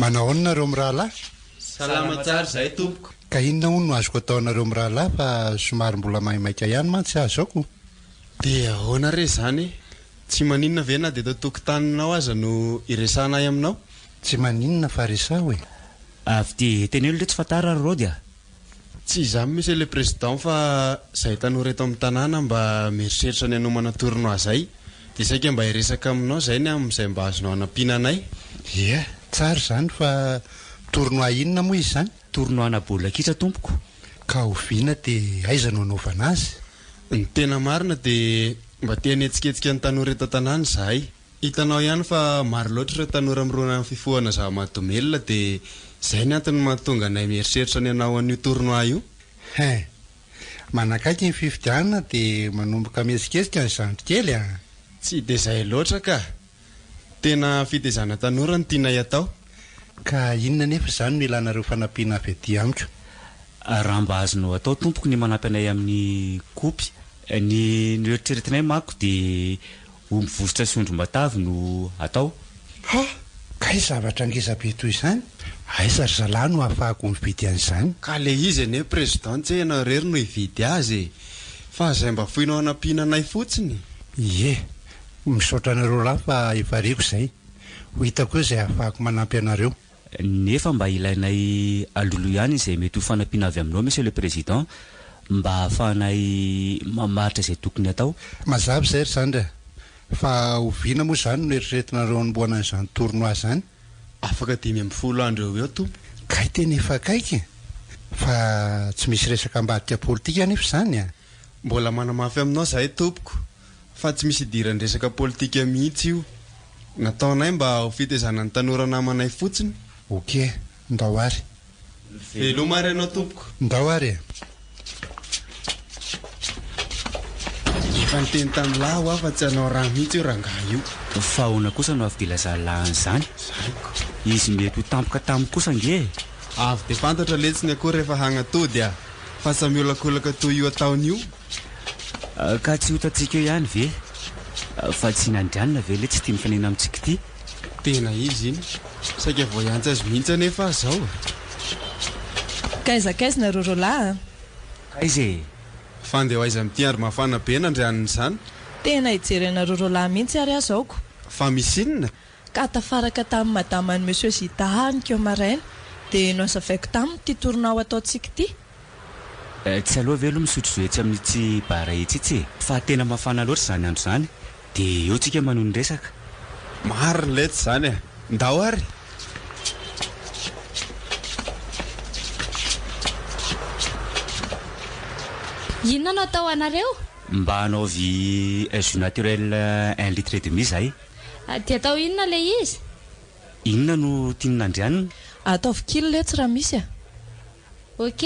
Manao ahoana nareo mirahalahy? Salama tsara izahay tompoko. Ka inona hono no azoko atao anareo mirahalahy fa somary mbola maimaika ihany mantsy aho zao ko. Dia ahoana re izany e? Tsy maninona ve na dia eto an-tokotaninao aza no iresahanay aminao? Tsy maninona fa resaho e! Avy dia teneno letsy fa tara ry Rody a! Tsy izany Monsieur le Président fa zahay tanora eto amin'ny tanàna mba mieritreritra ny hanomana tournoi zay dia saika mba hiresaka aminao zay ny amin'izay mba azonao hanampiana anay. Ie, tsara izany fa tournoi inona moa izy izany? Tournoi ana baolina kitra tompoko. Ka oviana dia aiza no hanaovana azy? Ny tena marina dia mba te hanetsiketsika ny tanora eto an-tanàna izahay. Hitanao ihany fa maro loatra ireo tanora mirona amin'ny fifohana zava-mahadomelina dia izay ny antony mahatonga anay mieritreritra ny hanao an'io tournoi io. Hein. Manakaiky ny fifidianana dia manomboka mihetsiketsika ny zandry kely a! Tsy dia izay loatra ka! Tena fitaizana tanora no tianay atao. Ka inona anefa izany no ilanareo fanampiana avy aty amiko? Raha mba azonao atao tompoko ny manampy anay amin'ny kopy. Ny noeritreretinay manko dia Omby vositra sy ondry matavy no atao. Ha! Kay zavatra ngeza be toy izany? Aiza ry zalahy no ahafahako mividy an'izany? Ka le izy anie président tsy hoe ianao irery no hividy azy e! Fa izay mba foinao hanampiana anay fotsiny. Ie! Misaotra anareo lahy fa efa reko izay. Ho hitako eo izay ahafahako manampy anareo. Nefa mba ilainay aloloha ihany izay mety ho fanampiana avy aminao Monsieur le Président mba ahafahanay mamaritra izay tokony atao. Mazava izay ry zandry a! Fa oviana moa izany no eritreretinareo hanombohana an'izany tournoi izany? Afaka 15 andro eo ho eo tompoko. Kay tena efa akaiky e! Fa tsy misy resaka ambadika politika anefa izany a! Mbola manamafy aminao izahay tompoko fa tsy misy idiran'ny resaka politika mihitsy io. Nataonay mba ho fitaizana ny tanora namanay fotsiny. Ok, ndao ary. Veloma ary ianao tompoko. Ndao ary e. Efa niteny tamin'lah aho fa tsy hanao raha mihitsy io rangahy io. Fa ahoana kosa no avy dia ilazan'lah an'izany? Zany ko. Izy mety ho tampoka tamiko kosa ange e. Avy dia fantatra letsy ny akoho rehefa hagnatody a! Fa samy miolakolaka toy io ataony io. Ka tsy ho hitantsika eo ihany ve? Fa tsy i Nandrianina ve ilay tsy tia mifanena amintsika ity? Tena izy iny. Saika vao hiantsa azy mihitsy anefa aho izao. Kaiza kaiza nareo roalahy a! Kaiza e! Fa andeha ho aiza amin'ity andro mafana be Nandrianina izany? Tena hijery anareo roalahy mihitsy ary aho izao ko! Fa misy inona? Ka tafaraka tamin'ny madaman'i Monsieur Zita aho aninkeo maraina dia nohazavaiko taminy ity tournoi ho ataontsika ity. Tsy aleo ve aloha misotro jus etsy amin'itsy bar etsy itsy e? Fa tena mafana loatra izany andro izany dia eo tsika manohy ny resaka. Marina letsy izany e! Ndao ary! Inona no atao anareo? Mba anaovy jus naturel un litre et demi zahay. Dia atao inona ilay izy? Inona no tian'i Nandrianina? Ataovy kil letsy raha misy a! Ok,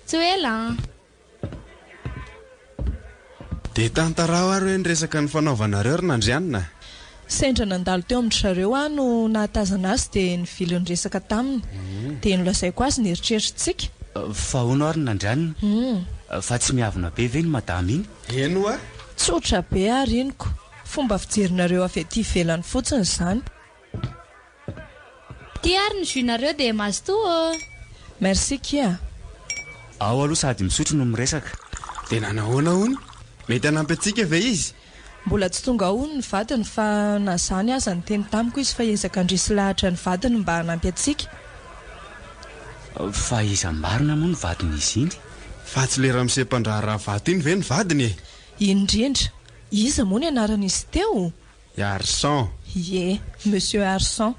tsy ho ela an! Dia tantarao ary hoe ny resaka nifanaovanareo ry Nandrianina a! Sendra nandalo teo amin-dry zareo aho no nahatazana azy dia nivily niresaka taminy. Dia nolazaiko azy ny eritreritritsika. Fa hono ary Nandrianina, fa tsy miavona be ve iny madama iny? Eny hoa! Tsotra be ary iny ko! Fomba fijerinareo avy aty ivelany fotsiny izany. Ty ary ny jus nareo dia mazotoa ô! Merci kia a! Ao aloha sady misotro no miresaka. Dia nanahoana hono? Mety hanampy antsika ve izy? Mbola tsy tonga ao hono ny vadiny fa na izany aza niteny tamiko izy fa hiezaka handresy lahatra ny vadiny mba hanampy antsika. Fa iza marina moa ny vadin'izy iny? Fa tsy le ramose mpandraharaha vato iny ve ny vadiny e? Indrindra! Iza moa ny anaran'izy teo? I Arson. Ie, Monsieur Arson.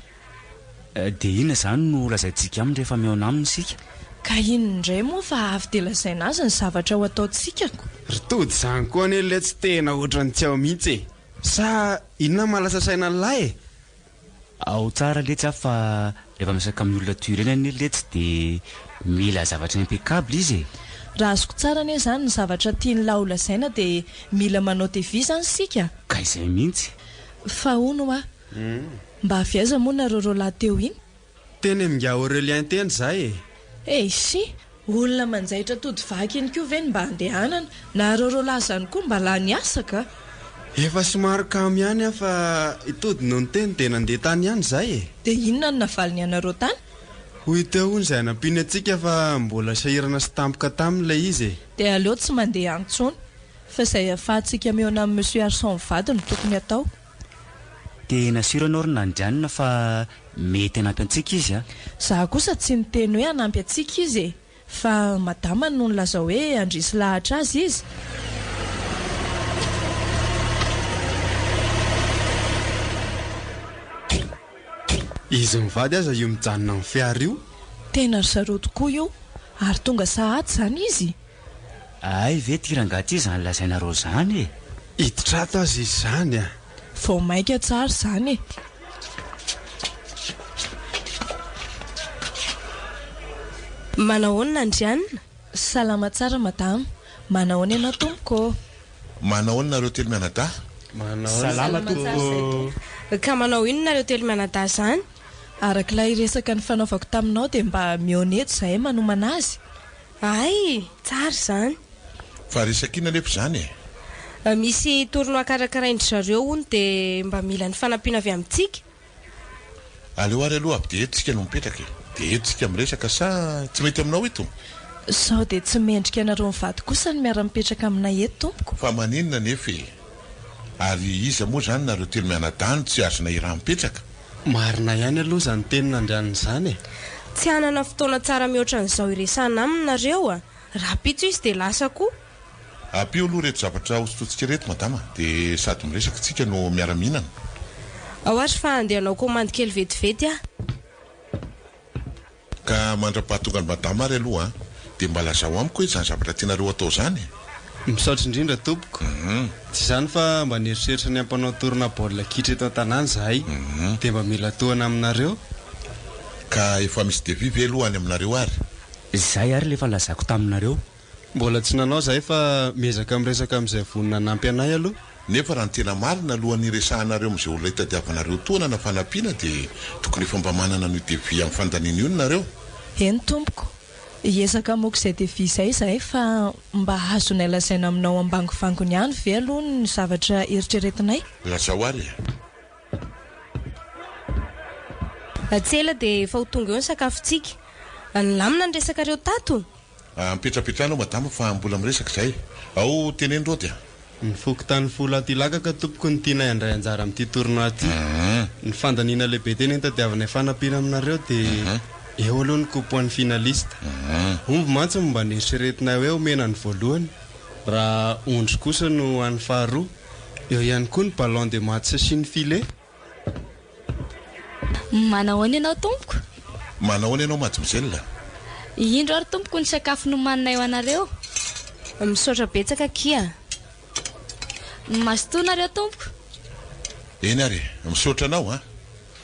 Dia inona izany no lazaintsika aminy rehefa mihaona aminy isika? Ka inona indray moa fa avy dia lazaina azy ny zavatra ho ataontsika ko. Ry tody izany koa anie ilay tsy tena ohatran'ny tsy ao mihitsy e! Sa inona no mahalasa saina an'lah e? Ao tsara letsy aho fa rehefa miresaka amin'ny olona toy ireny anie letsy dia mila zavatra impeccable izy e! Raha azoko tsara anie izany ny zavatra tian'lah ho lazaina dia mila manao devis izany isika? Ka izay mihitsy. Fa hono hoa, mba avy aiza moa nareo roalahy teo iny? Teny amin'ingahy Aurelien teny izahay e! Eisy! Olona manjaitra tody vaky iny koa ve no mba andehanana? Nareo roalahy izany koa mba lany asa ka! Efa somary kamo ihany aho fa i Tody no niteny dia nandeha tany ihany izahay e. Dia inona no navaliny anareo tany? Hoy teo hono izay hanampiany antsika fa mbola sahirana sy tampoka taminy ilay izy e. Dia aleo tsy mandeha any intsony fa izay ahafahantsika mihaona amin'i Monsieur Arson mivady no tokony hatao. Tena sûr anao ry Nandrianina fa mety hanampy antsika izy a! Za kosa tsy niteny hoe hanampy antsika izy e! Fa madama no nilaza hoe handresy lahatra azy izy. Izy mivady aza io mijanona amin'ny fiara io. Tena ry zareo tokoa io, ary tonga sahady izany izy? Hay ve ty rangahy ty izany lazainareo izany e! Hiditra ato aza izy izany a! Vao mainka tsara izany e! Manahoana Andrianina? Salama tsara madama. Manahoana ianao tompoko ô? Manahoana nareo telo mianadahy? Salama tompoko. Ka manao inona nareo telo mianadahy izany? Araka ilay resaka nifanaovako taminao dia mba mihaona eto izahay manomana azy. Hay! Tsara izany. Fa resaka inona anefa izany e? Misy tournoi karakarain-dry zareo hono dia mba mila ny fanampiana avy amintsika. Aleo ary aloha avy dia eto tsika no mipetraka e! Dia eto tsika miresaka sa tsy mety aminao eto? Sao dia tsy mendrika anareo mivady kosa ny miara-mipetraka aminay eto tompoko? Fa maninona anefa e? Ary iza moa izany nareo telo mianadahy no tsy azonay iraha-mipetraka? Marina ihany aloha izany tenin'Andrianina izany e! Tsy hanana fotoana tsara mihoatra an'izao hiresahana aminy nareo a! Rahampitso izy dia lasa koa. Ampio aloha ireto zavatra hosotrointsika ireto madama dia sady miresaka tsika no miara-mihinana. Ao ary fa handeha hanao komandy kely vetivety aho. Ka mandra-pahatongan'i madama ary aloha an, dia mba lazao amiko hoe izany zavatra tianareo atao izany e! Misaotra indrindra tompoko. Tsy izany fa mba nieritreritra ny hampanao tournoi baolina kitra eto an-tanàna izahay. Dia mba mila tohana aminareo. Ka efa misy devis ve aloha any aminareo ary? Izay ary ilay efa nilazako taminareo. Mbola tsy nanao izahay fa miezaka miresaka amin'izay vonona hanampy anay aloha. Nefa raha ny tena marina, alohan'ny hiresahanareo amin'izay olona hitadiavanareo tohana na fanampiana dia tokony efa mba manana an'io devis amin'ny fandaniana io nareo. Eny tompoko. Hiezaka hamoaka izay devis izay izahay fa mba azonay lazaina aminao ambangovangony ihany ve aloha ny zavatra eritreretinay? Lazao ary e! Tsy ela dia efa ho tonga eo ny sakafontsika. Nilamina ny resakareo tato? Mipetrapetraha anao madama fa mbola miresaka izahay. Ao teneno Rody a! Ny fokontany folo ato Ilakaka tompoko no tianay handray anjara amin'ity tournoi ity. Ny fandaniana lehibe tena hitadiavanay fanampiana aminareo dia eo aloha ny coupe ho an'ny finaliste. Omby mantsy no mba neritreretinay hoe omena ny voalohany, raha ondry kosa no ho an'ny faharoa. Eo ihany koa ny ballon de match sy ny filet. Manahoana ianao tompoko? Manahoana ianao mademoiselle? Indro ary tompoko ny sakafo nomaninay ho anareo. Misaotra betsaka akia. Mazotoa nareo tompoko. Eny ary e, misaotra anao an.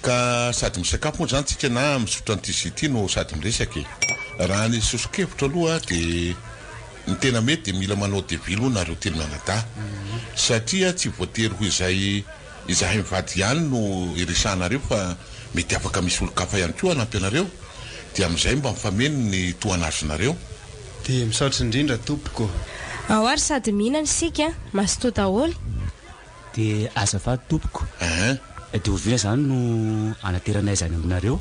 Ka sady misakafo moa izany tsika na misotro an'ity jus ity no sady miresaka e. Raha ny soso-kevitro aloha dia ny tena mety dia mila manao devis aloha nareo telo mianadahy satria tsy voatery ho izay Izahay mivady ihany no iresahanareo fa mety afaka misy olon-kafa ihany koa hanampy anareo dia amin'izay mba mifameno ny tohana azonareo. Dia misaotra indrindra tompoko. Ao ary sady mihinana isika, mazotoa daholo. Dia azafady tompoko. Eeh. Dia oviana izany no hanateranay izany aminareo?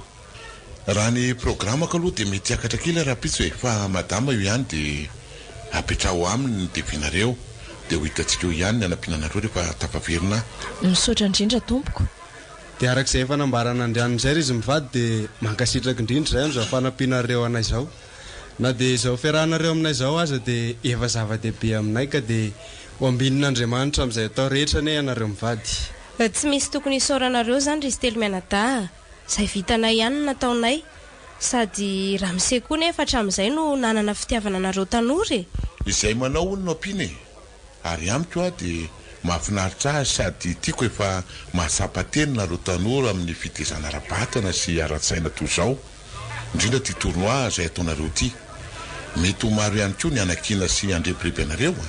Raha ny programako aloha dia mety hiakatra kely aho rahampitso e, fa madama io ihany dia apetraho aminy ny devis-nareo dia ho hitantsika eo ihany ny hanampiana anareo rehefa tafaverina aho. Misaotra indrindra tompoko. Dia araka izay efa nambaran'Andrianina izay ry izy mivady dia mankasitraka indrindra izahay amin'izao fanampianareo anay izao. Na dia izao fiarahanareo aminay izao aza dia efa zava-dehibe aminay ka dia ho ambinin'Andriamanitra amin'izay atao rehetra anie ianareo mivady. Tsy misy tokony hisaoranareo izany ry izy telo mianadahy a! Izay vitanay ihany no nataonay. Sady ramose koa nefa hatramin'izay no nanana fitiavana anareo tanora e! Izay manao hono no ampiana e! Ary amiko aho dia mahafinaritra ahy sady tiako efa mahatsapa tena nareo tanora amin'ny fitezana ara-batana sy ara-tsaina toy izao, indrindra ity tournoi izay ataonareo ity. Mety ho maro ihany koa ny hanakiana sy handrebireby anareo a!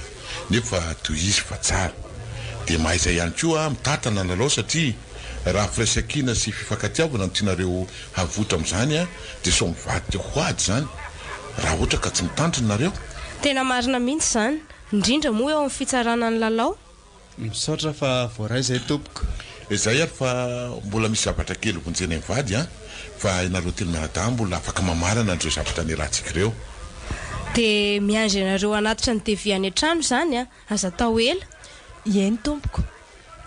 Nefa tohizo fa tsara. Dia mahaiza ihany koa mitantana ny lalao satria raha firaisankina sy fifankatiavana no tianareo havoitra amin'izany dia sao mivadika ho ady izany raha ohatra ka tsy mitandrina nareo. Tena marina mihitsy izany, indrindra moa eo amin'ny fitsarana ny lalao. Misaotra fa voaray izay tompoko. Izay ary fa mbola misy zavatra kely vonjena mivady an! Fa ianareo telo mianadahy mbola afaka mamarana an'ireo zavatra niarahantsika ireo. Dia miandry anareo hanatitra ny devis any an-trano izany an! Aza atao ela. Eny tompoko.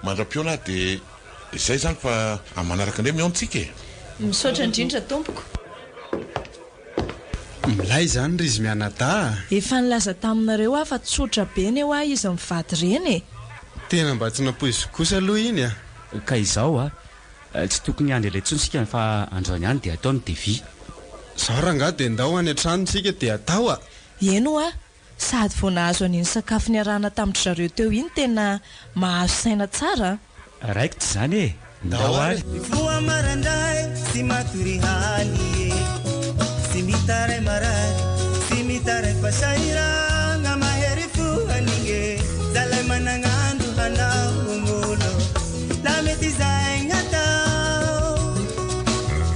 Mandra-pihaona ary dia izay izany fa amin'ny manaraka indray mihaona tsika e! Misaotra indrindra tompoko. Milay izany ry izy mianadahy a! Efa nilaza taminareo aho fa tsotra be ne hoa izy mivady ireny e! Tena mba tsy nampoiziko kosa aloha iny a! Ka izao a! Tsy tokony hiandry ela intsony isika fa androany ihany dia atao ny devis. Izao rangahy dia ndao any an-trano isika dia atao a! Eny hoa! Sady vao nahazo an'iny sakafo niarahana tamin-dry zareo teo iny tena mahazo saina tsara an! Raikitra izany e! Ndao ary! Mifoha maraindray sy matory haly e Sy mitaray marary sy mitaray fa sahiragna mahery fo an'igny e Zalay managn'andro hanao olo la mety izay gn'atao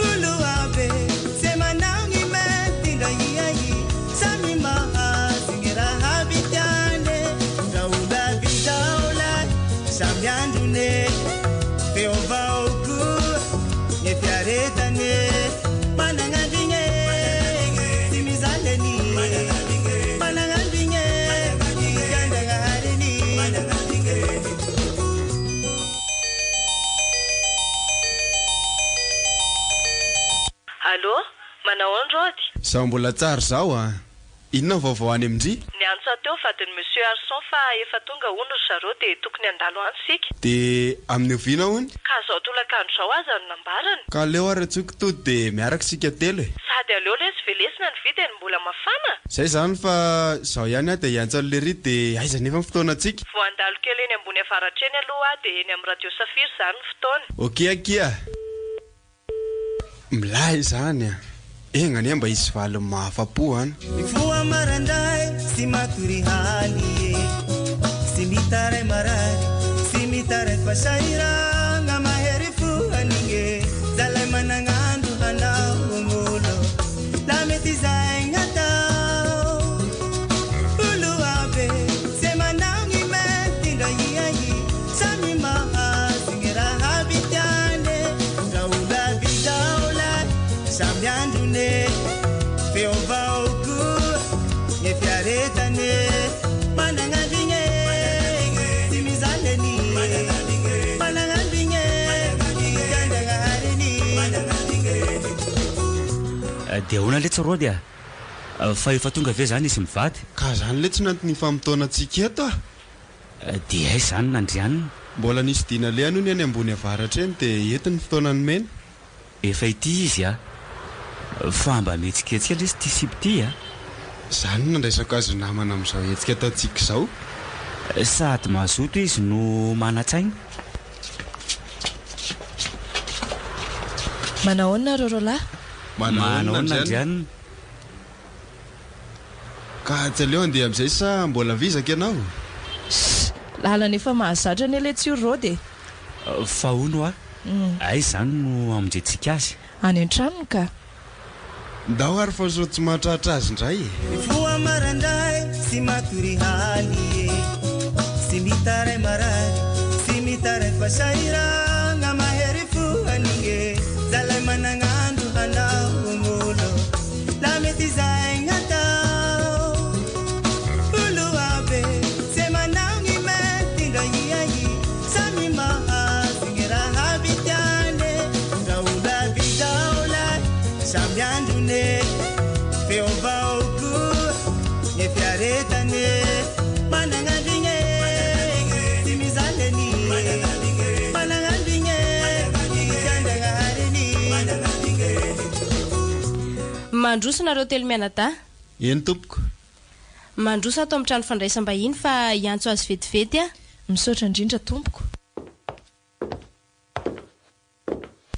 Olo aby ze manao gny mety ndra ia ia Samy mahazo ny raha aby tiany Raha olo avy izao lahy samy androny Feo vao koa ny fiaretany Managnandrigny e, tsy mizaly anie Managnandrigny e, tian-dragnahary anie Allô, manao ahoana Rody? Zaho mbola tsara zao a! Inona ny vaovao any amin-dry? Niantso ahy teo vadin'i Monsieur Arson fa efa tonga hono ry zareo dia tokony handalo any isika. Dia amin'ny oviana hono? Ka zao tolakandro zao aza no nambarany. Ka aleo ary antsoiko tody dia miaraka isika telo e! Sady aleo lesy velesina ny vy dia ny mbola mafana! Zay zany fa zao ihany aho dia hiantso an'i Lery dia aiza anefa ny fotoanantsika? Vao handalo kely eny ambony avaratra eny aloha aho dia eny amin'ny radio Safiry izany ny fotoana. Ok akia! Milay izany a! Enga anie mba hisy valiny mahafa-po an! Mifoha maraindray sy matory haly e Sy mitaray marary sy mitaray fa sahiragna mahery fo an'igny e Zalay managn'andro hanao olo la mety izay gn'atao Olo aby ze manao gny mety ndra ia ia Samy mahazo ny raha aby tiany e Raha olo avy izao lahy samy androny e Feo vao koa ny fiaretany e Managnandrigny e tsy mizaly anie Managnandrigny e tian-dragnahary anie Dia ahoana letsy Rody a? Fa efa tonga ve zany izy mivady? Ka zany letsy no antony ifamotoanantsika eto a! Dia aiza izany Nandrianina? Mbola nisy dia nalehany hono eny ambony avaratra eny dia eto ny fotoana nomena. Efa ity izy a! Fa mba mihetsiketsika lesy ity sipa ity a! Izany no nandraisako azy ho namana amin'izao hetsika ataontsika izao. Sady mazoto izy no manan-tsaina. Manahoana nareo roalahy? Manahoana Nandrianina? Ka tsy aleo handeha amin'izay sa mbola vizaka ianao? Ssss! Lalana efa mahazatra anie letsy io Rôdy e! Fa hono hoa, aiza izany no hamonjentsika azy? Any an-tranony ka! Ndao ary fa sao tsy mahatratra azy indray e! Mifoha maraindray sy matory haly e Sy mitaray marary sy mitaray fa sahiragna mahery fo an'igny e Zalay managn'andro hanao olo La mety izay gn'atao Olo aby ze manao gny mety ndra ia ia Samy mahazo gny raha aby tiany e Raha olo aby izao lahy samy androny e Feo vao koa gny fiaretany e Managnandrigny e tsy mizaly anie Managnandrigny e tian-dragnahary anie Mandroso nareo telo mianadahy. Eny tompoko. Mandroso ato amin'ny trano fandraisam-bahiny fa hiantso azy vetivety aho. Misaotra indrindra tompoko.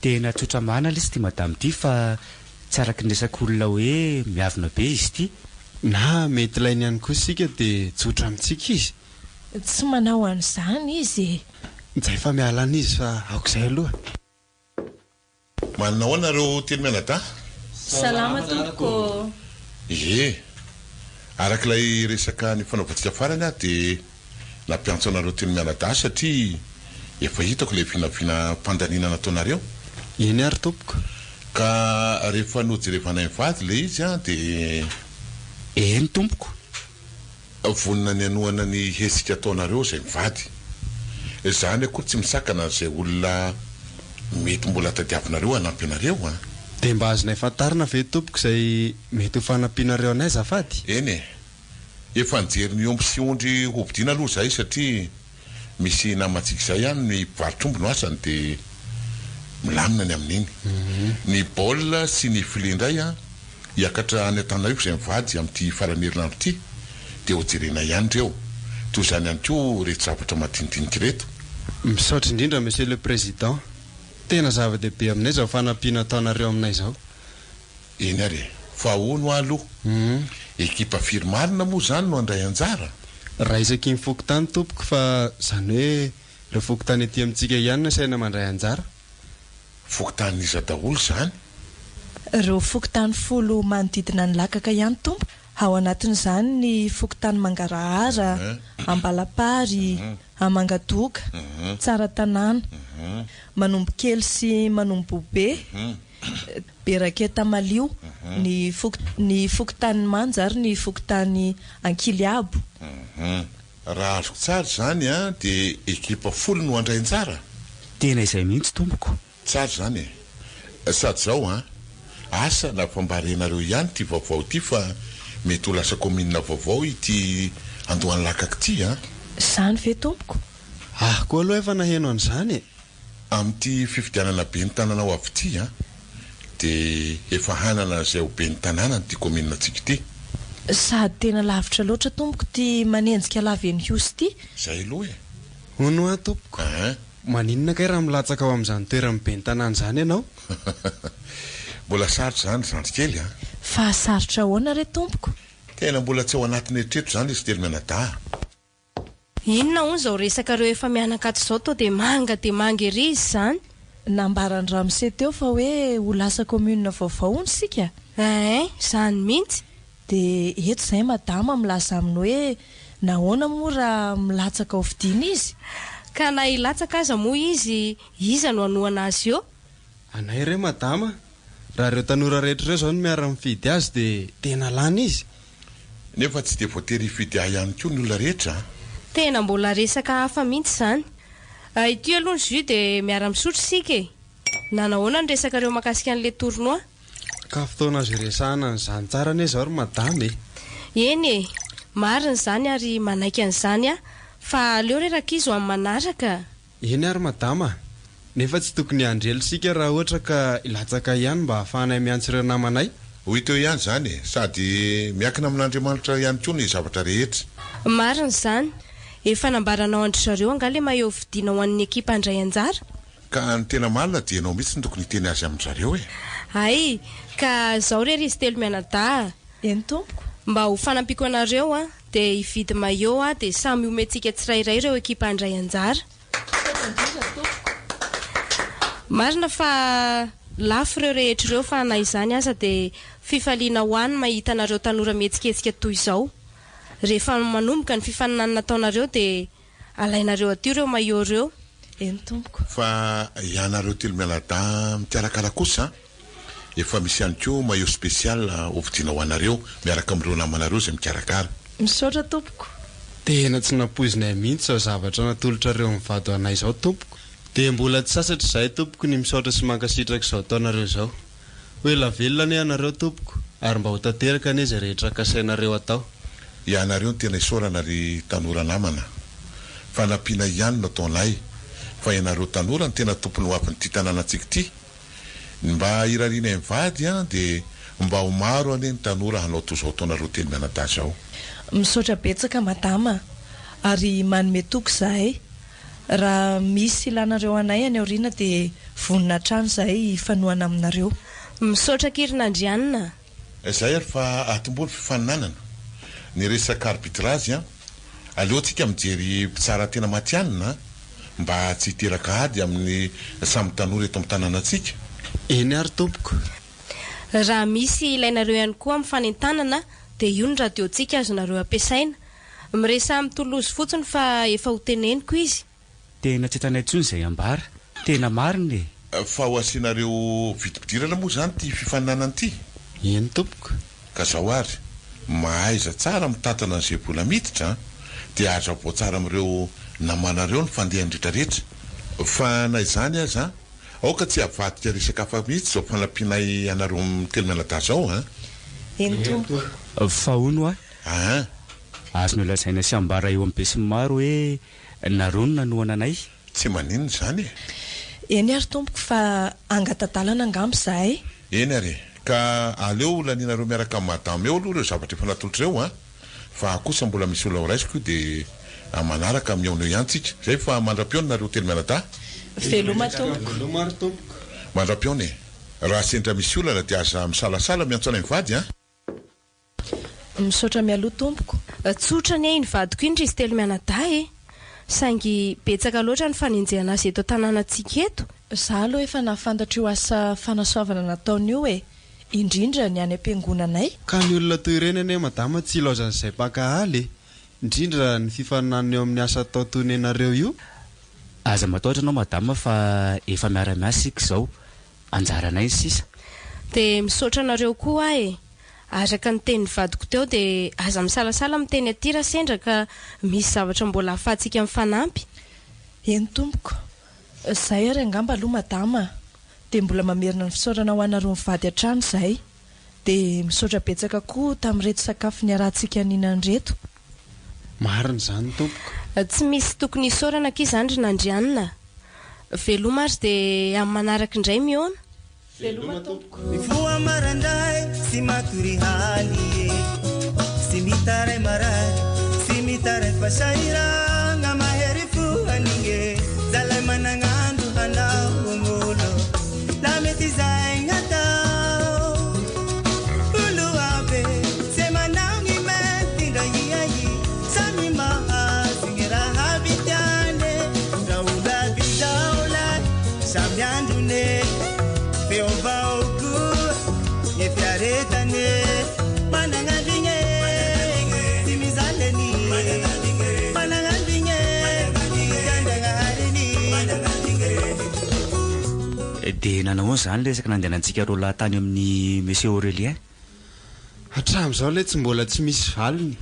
Tena tsotra marina lesy ity madame ity fa tsy araky ny resak'olona hoe miavona be izy ity. Na mety ilainy ihany koa isika dia tsotra amintsika izy. Tsy manao an'izany izy e. Njay fa miala any izy fa aok'izay aloha. Manana ahoana nareo telo mianadahy? Salama tompoko ô! Ie. Araka ilay resaka nifanaovantsika farany aho dia. Nampiantso anareo telo mianadahy satria efa hitako ilay vinavina fandaniana nataonareo. Eny ary tompoko. Ka rehefa nojerevanay mivady ilay izy an, dia. Eny tompoko. Vonona ny hanohana ny hetsika ataonareo izay mivady. Izany akory tsy misakana an'izay olona mety mbola tadiavinareo hanampy anareo an. Dia mba azonay fantarina ve tompoko izay mety ho fanampianareo anay azafady? Eny e. Efa nijery ny omby sy ondry hovidiana aloha izahay satria misy namantsika izay any ny mpivarotr'omby no asany dia milamina ny amin'iny. Ny baolina sy ny filet indray an, hiakatra any Antananarivo izay mivady amin'ity faran'ny herinandro ity dia hojerena ihany ireo. Toy izany ihany koa ireto zavatra madinidinika ireto. Misaotra indrindra Monsieur le Président. Tena zava-dehibe aminay izao fanampiana ataonareo aminay izao. Eny ary e! Fa hono hoa aloha, ekipa firy marina moa izany no handray anjara? Raha isaky ny fokontany tompoko fa izany hoe ireo fokontany aty amintsika ihany no asaina mandray anjara. Fokontanin'iza daholo izany? Ireo fokontany folo manodidina ny Lakaka ihany tompoko, ao anatin'izany ny fokontany Mangarahara, Ambalapary, Amangadoka, Tsaratanàna, Manombokely sy Manombobe, Beraketa Malio, ny foko, ny fokontanin'i Manja ary ny fokontany Ankiliabo. Raha azoko tsara izany an, dia ekipa folo no handray anjara? Tena izay mihitsy tompoko. Tsara izany e. Sady izao an, asa na fa mba renareo ihany ity vaovao ity fa mety ho lasa kaominina vaovao ity Andohanilakaka ity an. Izany ve tompoko? Ahy koa aloha efa naheno an'izany e. Amin'ity fifidianana ben'ny tanana ho avy ity an, dia efa hanana izay ho ben'ny tanàna ity kaomininantsika ity. Sady tena lavitra loatra tompoko ity manenjika lava eny Ihosy ity. Izay aloha e. Hono hoa tompoko, Ein. maninona kay raha milatsaka ao amin'izany toeran'ny ben'ny tanàna izany ianao? Mbola sarotra izany ry zandry kely an. Fa sarotra ahoana re tompoko? Tena mbola tsy ao anatin'ny eritreritro izany izy telo mianadahy. Inona hono izao resakareo efa mianaka ato izao toa dia manga dia manga ery izy izany? Nambaran'i ramose teo fa hoe ho lasa commune vaovao hono isika? Ein, izany mihitsy. Dia eto izay madama milaza aminy hoe nahoana moa raha milatsaka ho fidiana izy? Ka na hilatsaka aza moa izy, iza no hanohana azy eo? Anay re madama, raha ireo tanora rehetra ireo izao no miara-mifidy azy dia tena lany izy. Nefa tsy dia voatery hifidy ahy ihany koa ny olona rehetra an! Tena mbola resaka hafa mihitsy izany. Ity aloha ny jus dia miara-misotro isika e! Nanahoana ny resakareo mahakasika an'ilay tournoi? Ka fotoana azo iresahana an'izany tsara anie izao ry madama e! Eny e! Marina izany ary manaiky an'izany aho. Fa aleo re rankizy ho amin'ny manaraka. Eny ary madama a! Nefa tsy tokony hiandry ela isika raha ohatra ka hilatsaka ihany mba hahafahanay miantso ireo namanay. Ho hita eo ihany izany e! Sady miankina amin'Andriamanitra ihany koa ny zavatra rehetra. Marina izany. Efa nambaranao an-dry zareo angaha ilay maillot vidiana ho an'ny ekipa handray anjara? Ka ny tena marina dia ianao mihitsy no tokony hiteny azy amin-dry zareo e! Hay! Ka zao re ry izy telo mianadahy a! Eny tompoko. Mba ho fanampiako anareo an! Dia hividy maillot aho dia samy omentsika tsirairay ireo ekipa handray anjara. Misaotra indrindra tompoko. Marina fa lafo ireo rehetra ireo fa na izany aza dia fifaliana ho ahy ny mahita anareo tanora mihetsiketsika toy izao. Rehefa manomboka ny fifaninanana ataonareo dia Alainareo aty ireo maillot ireo. Eny tompoko. Fa ianareo telo mianadahy mikarakara kosa efa misy ihany koa maillot spécial hovidiana ho anareo miaraka amin'ireo namanareo izay mikarakara. Misaotra tompoko. Tena tsy nampoizinay mihitsy izao zavatra natolotrareo mivady ho anay izao tompoko. Dia mbola tsy sasatra izahay tompoko ny misaotra sy mankasitraka izao ataonareo izao. Ho ela velona anie ianareo tompoko ary mba ho tanteraka anie izay rehetra kasainareo atao. Ianareo no tena isaorana ry tanora namana. Fanampiana ihany no ataonay fa ianareo tanora no tena tompon'ny hoavin'ity tanànantsika ity. Ny mba irarianay mivady an dia mba ho maro anie ny tanora hanao toy izao ataonareo telo mianadahy izao. Misaotra betsaka madama ary manome toky izahay Raha misy ilanareo anay any aoriana dia vonona hatrany izahay hifanohana aminareo. Misaotra akia ry Nandrianina a. Zay ary fa atombohy ny fifaninanana. Ny resaka arbitrage an, aleo tsika mijery mpitsara tena matihanina an, mba tsy hiteraka ady amin'ny samy tanora eto amin'ny tanànantsika. Eny ary tompoko. Raha misy ilainareo ihany koa amin'ny fanentanana dia io ny radio-ntsika azonareo ampiasaina. Miresaha amin'i Toulouse fotsiny fa efa ho teneniko izy. Tena tsy hitanay intsony izay ambara. Tena marina e! Fa ho asianareo vidim-pidirana moa izany ity fifaninanana ity? Eny tompoko. Ka zao ary, mahaiza tsara mitantana an'izay vola miditra an! Dia hazavao tsara amin'ireo namanareo ny fandehany retraretra. Fa na izany aza, aoka tsy havadika resaka hafa mihitsy izao fanampianay anareo telo mianadahy izao an! Eny tompoko. Fa hono hoa, An! Azonao lazaina sy ambara eo amin'ny besinimaro hoe nareo no nanohana anay? Tsy maninona izany e! Eny ary tompoko fa hangata-dalana angamba izahay. Eny ary e! Ka aleo ho lanianareo miaraka amin'i madame eo aloha ireo zavatra efa natolotra ireo an! Fa aho kosa mbola misy olona horaisiko io dia manaraka mihaona eo ihany tsika. Izay fa mandra-pihaona nareo telo mianadahy. Veloma tompoko. Veloma ary tompoko. Mandra-pihaona e! Raha sendra misy olana dia aza misalasala miantso anay mivady an! Misaotra mialoha tompoko. Tsotra anie iny vadiko iny ry izy telo mianadahy e! Saingy betsaka loatra ny fanenjehana azy eto an-tanànantsika eto. Za aloha efa nahafantatra io asa fanasoavana nataony io e! Indrindra ny any am-piangonanay. Ka ny olona toy ireny anie madama tsy ilaozan'izay mpankahala e! Indrindra ny fifaninanana eo amin'ny asa atao toy ny anareo io. Aza matahotra anao madama fa efa miara-miasa isika izao. Anjaranay ny sisa. Dia misaotra anareo koa aho e! Araka ny tenin'ny vadiko teo dia aza misalasala miteny aty raha sendra ka misy zavatra mbola ahafahantsika mifanampy. Eny tompoko. Izay ary angamba aloha madama a! Dia mbola mamerina ny fisaorana ho anareo mivady hatrany izahay. Dia misaotra betsaka koa tamin'ireto sakafo niarahantsika nihinana ireto. Marina izany tompoko. Tsy misy tokony hisaorana akia izany ry Nandrianina a! Veloma ary dia amin'ny manaraka indray mihaona. Veloma tompoko. Mifoha marandray sy matory haly e Sy mitaray marary sy mitaray fa sahiragna mahery fo an'igny e Zalay managn'andro hanao olo la mety izay gn'atao Olo aby ze manao gny mety ndra ia i Samy mahazo gny raha aby tiany e Ndra olo aby zao lahy samy androny e Feo vao koa gny fiaretany e Managn'andrigny e tsy mizaly any Managn'andrigny e tian-dragnahary any. Dia nanao ahoana izany resaka nandehanantsika roalahy tany amin'i Monsieur Aurélien? Hatramin'izao ilay tsy mbola tsy misy valiny.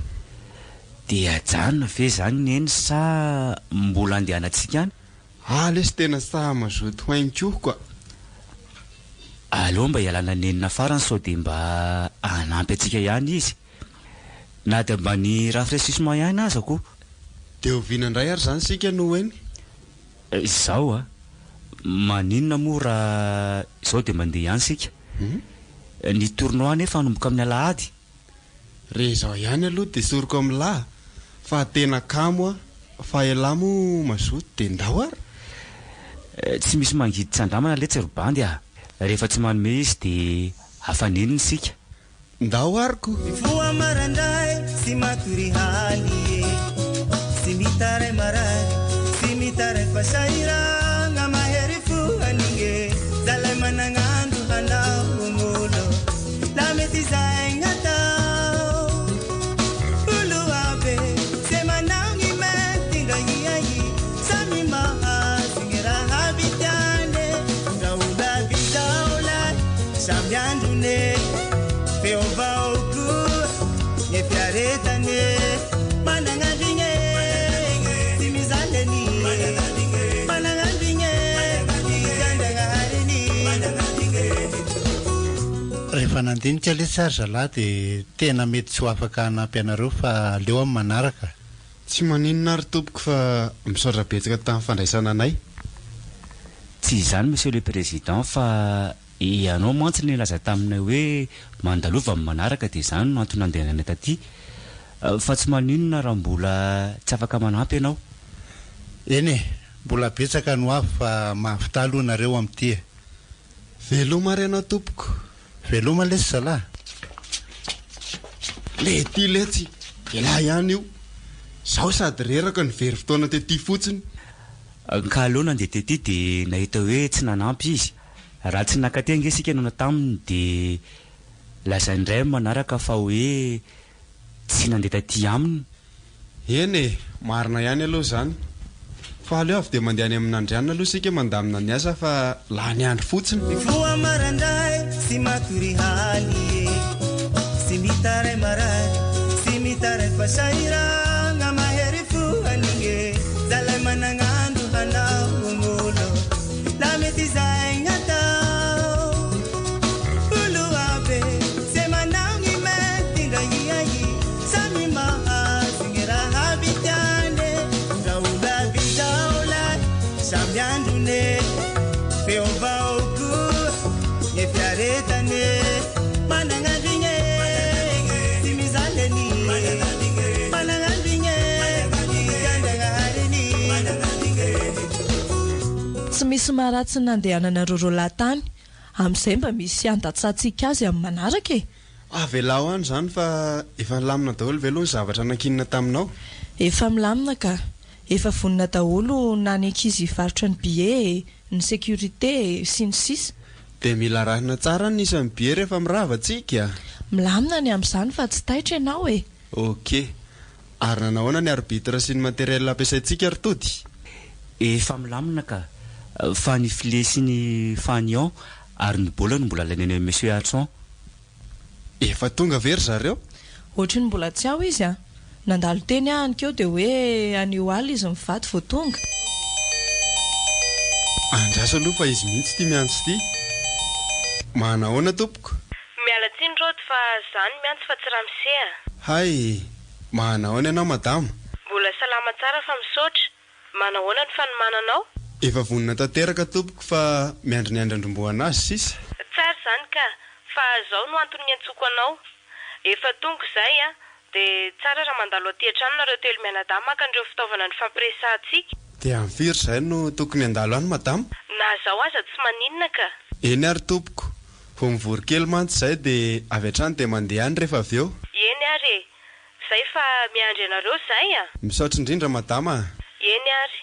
Dia ajanona ve izany Neny sa mbola andehanantsika any? Ah lesy tena saha mazoto ho ainy koa ka. Aleo mba hialana nenina farany sao dia mba hanampy antsika ihany izy. Na dia mba ny rafraississement ihany aza koa. Dia oviana indray ary izany isika no ho eny? Izao a! Maninona moa raha izao dia mandeha ihany isika? Ny tournoi anefa hanomboka amin'ny alahady. Re izao ihany aloha dia soriko amin'lah fa tena kamo aho fa elah moa mazoto dia ndao ary. Tsy misy mangidy tsy andramana letsy ry bandy a! Rehefa tsy manome izy dia afa-nenina isika. Ndao ary ko! Mifoha marandray sy matory haly e Sy mitaray marary sy mitaray fa sahiragna mahery fo an'igny e Zalay managn'andro hanao olo la mety izay gn'atao Olo aby ze manao gny mety ndra ia i Samy mahazo gny raha aby tiany e Ndra olo aby zao lahy samy androny e Feo vao koa ny fiaretany e Managn'andrigny e tsy mizaly any Managn'andrigny e tian-dragnahary any. Rehefa nandinika lesy ary zalahy dia tena mety tsy ho afaka hanampy anareo fa aleo amin'ny manaraka. Tsy maninona ary tompoko fa misaotra betsaka tamin'ny fandraisana anay. Tsy izany Monsieur le Président fa ianao mantsy no nilaza taminay hoe mandalova amin'ny manaraka dia izany no antony nandehananay taty. Fa tsy maninona raha mbola tsy afaka manampy ianao. Eny e, mbola betsaka no avy fa mahavità aloha nareo amin'ity e. Veloma ary ianao tompoko. Veloma lesy zalahy. Le ty letsy, elah ihany io. Zaho sady reraka no very fotoana tety fotsiny. Ka aleo nandeha tety dia nahita hoe tsy nanampy izy. Raha tsy nankaty ange isika no taminy dia lazainy indray amin'ny manaraka fa hoe tsy nandeha taty aminy. Eny e, marina ihany aloha izany. Fa aleo avy dia mandeha any amin'Andrianina aloha isika mandamina ny asa fa lany andro fotsiny. Mifoha maraindray sy matory haly e Sy mitaray marary sy mitaray fa sahiragna Mahery fo anigny e Zalahy managn'andro hanao olo La mety izay gn'atao Olo aby ze manao gny mety ndra ia ia Samy mahazo gny raha aby tiane Ndra olo aby zao lahy samy androne Feo vao koa gny fiaretane Managnandrigne tsy mizaly anie Managnandrigne tian-dragnahary anie Tsy misy maharatsy ny nandehananareo roalahy tany. Amin'izay mba misy handatsahantsika azy amin'ny manaraka e! Avelao any izany fa efa nilamina daholo ve aloha ny zavatra nankinina taminao? Efa milamina ka! Efa vonona daholo na ny ankizy hivarotra ny billet e, ny sécurité e, sy ny sisa. Dia mila arahina tsara ny isan'ny billet rehefa mirava tsika? Milamina ny amin'izany fa tsy taitra ianao e! Ok. Ary nanahoana ny arbitre sy ny matériel ampiasaintsika ry Tody? Efa milamina ka! Fa ny filet sy ny fanion ary ny baolina no mbola alaina eny amin'i Monsieur Hatson. Efa tonga ve ry zareo? Ohatry ny mbola tsy ao izy an! Nandalo teny aho anikeo dia hoe anio alina izy mivady vao tonga. Andraso aloha fa izy mihitsy ity miantso ity. Manahoana tompoko? Miala tsiny Rody fa za no miantso fa tsy ramose a! Hay! Manahoana ianao madama? Mbola salama tsara fa misaotra. Manahoana ny fanomananao? Efa vonona tanteraka tompoko fa miandry ny andrandrombohana azy sisa. Tsara izany ka! Fa zao no antony niantsoako anao. Efa tonga izay an! Dia tsara raha mandalo aty an-trano nareo telomianadahy maka an'ireo fitaovana nifampiresahantsika. Dia amin'ny firy izay no tokony handalo any madama? Na zao aza tsy maninona ka! Eny ary tompoko. Vao mivory kely mantsy izay dia avy hatrany dia mandeha any rehefa avy eo. Eny ary e! Zay fa miandry anareo zay a! Misaotra indrindra madama a! Eny ary.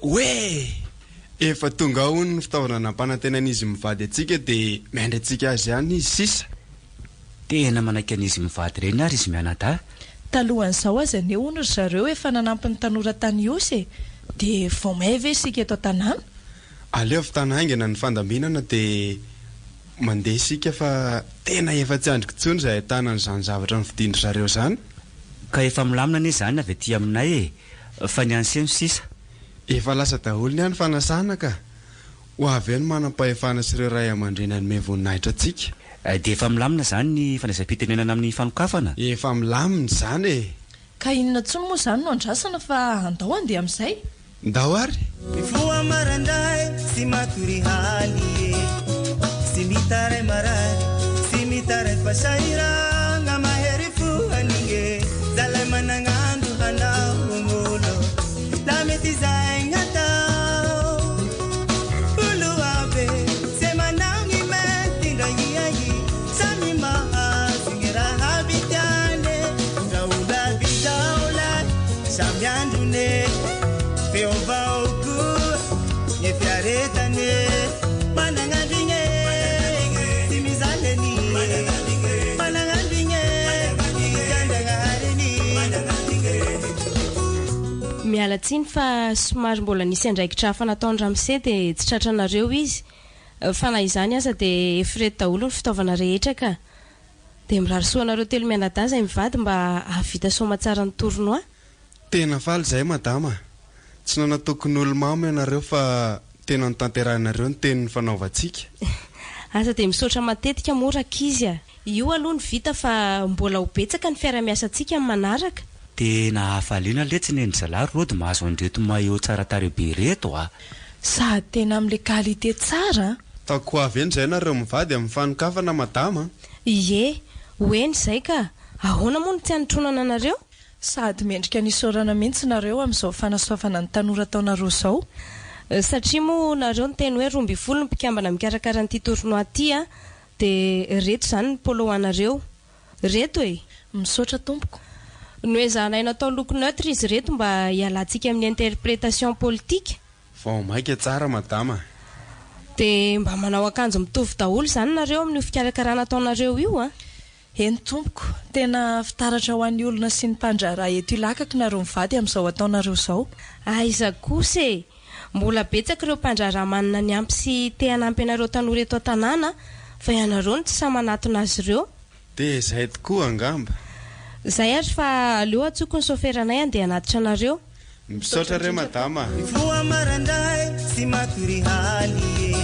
Oee! Efa tonga ao hono ny fitaovana nampanantenain'izy mivady antsika dia miandry antsika azy ihany izy sisa. Tena manaiky an'izy mivady ireny ary izy mianadahy. Talohan'izao aza anie hono ry zareo efa nanampy ny tanora tany Ihosy e! Dia vao may ve isika eto an-tanàna? Aleo vitana haingana ny fandaminana dia Mandeha isika fa tena efa tsy andriko intsony izay ahitana an'izany zavatra novidian-dry zareo izany. Ka efa milamina anie izany avy aty aminay e! Fa ny an'i Seno sisa. Efa lasa daholo ny any fanasana ka! Ho avy eo ny manam-pahefana sy ireo ray aman-dreny hanome voninahitra antsika. Dia efa milamina izany ny fandraisam-pitenenana amin'ny fanokafana? Efa milamina izany e! Ka inona intsony moa izany no andrasana fa andao handeha amin'izay? Ndao ary! Mifoha maraindray sy matory haly e Sy mitaray marary sy mitaray fa sahiragna Mahery fo anigny e Zalahy managn'andro hanao olo La mety izay gn'atao Olo aby ze manao gny mety ndra ia ia Samy mahazo gny raha aby tiane Ndra olo aby zao lahy samy androne Feo vao koa gny fiaretane Managnandrigne tsy mizaly anie Managnandrigne tian-dragnahary anie Miala tsiny fa somary mbola nisy andraikitra hafa nataon'i ramose dia tsy tratranareo izy. Fa na izany aza dia efa ireto daholo ny fitaovana rehetra ka. Dia mirary soa anareo telomianadahy izay mivady mba hahavita soamatsara ny tournoi. Tena faly izahay madama a! Tsy nanatoky ny olo-mamo ianareo fa tena notanterahinareo ny teny nifanaovantsika. Aza dia misaotra matetika moa rankizy a! Io aloha no vita fa mbola ho betsaka ny fiarahamiasantsika amin'ny manaraka. Tena hafaliana letsy neny zalahy Rody mahazo an'ireto maillot tsara tarehy be ireto a! Sady tena amin'ilay qualité tsara an! Ataoko ho avy eny izay nareo mivady amin'ny fanokafana madama a! Ie, ho eny izay ka! Ahoana moa no tsy hanotronana anareo? Sady mendrika ny isaorana mihitsy nareo amin'izao fanasoavana ny tanora ataonareo izao. Satria moa nareo niteny hoe 12 ny mpikambana mikarakara an'ity tournoi ity a! Dia reto izany ny polo ho anareo. Reto e! Misaotra tompoko. Noezahanay natao loko neutre izy ireto mba hialantsika amin'ny interprétation politique. Vao maika tsara madama. Dia mba manao akanjo mitovy daholo izany nareo amin'io fikarakarana ataonareo io an! Eny tompoko, tena fitaratra ho an'ny olona sy ny mpandraharaha eto Ilakaka nareo mivady amin'izao ataonareo izao. Aiza kosa e! Mbola betsaka ireo mpandraharaha manana ny ampy sy te hanampy anareo tanora eto an-tanàna fa ianareo no tsy sahy manatona azy ireo. Dia izay tokoa angamba. Izay ary fa aleo antsoiko ny saoferanay handeha hanatitra anareo. Misaotra re madama a! Mifoha marandray sy matory haly e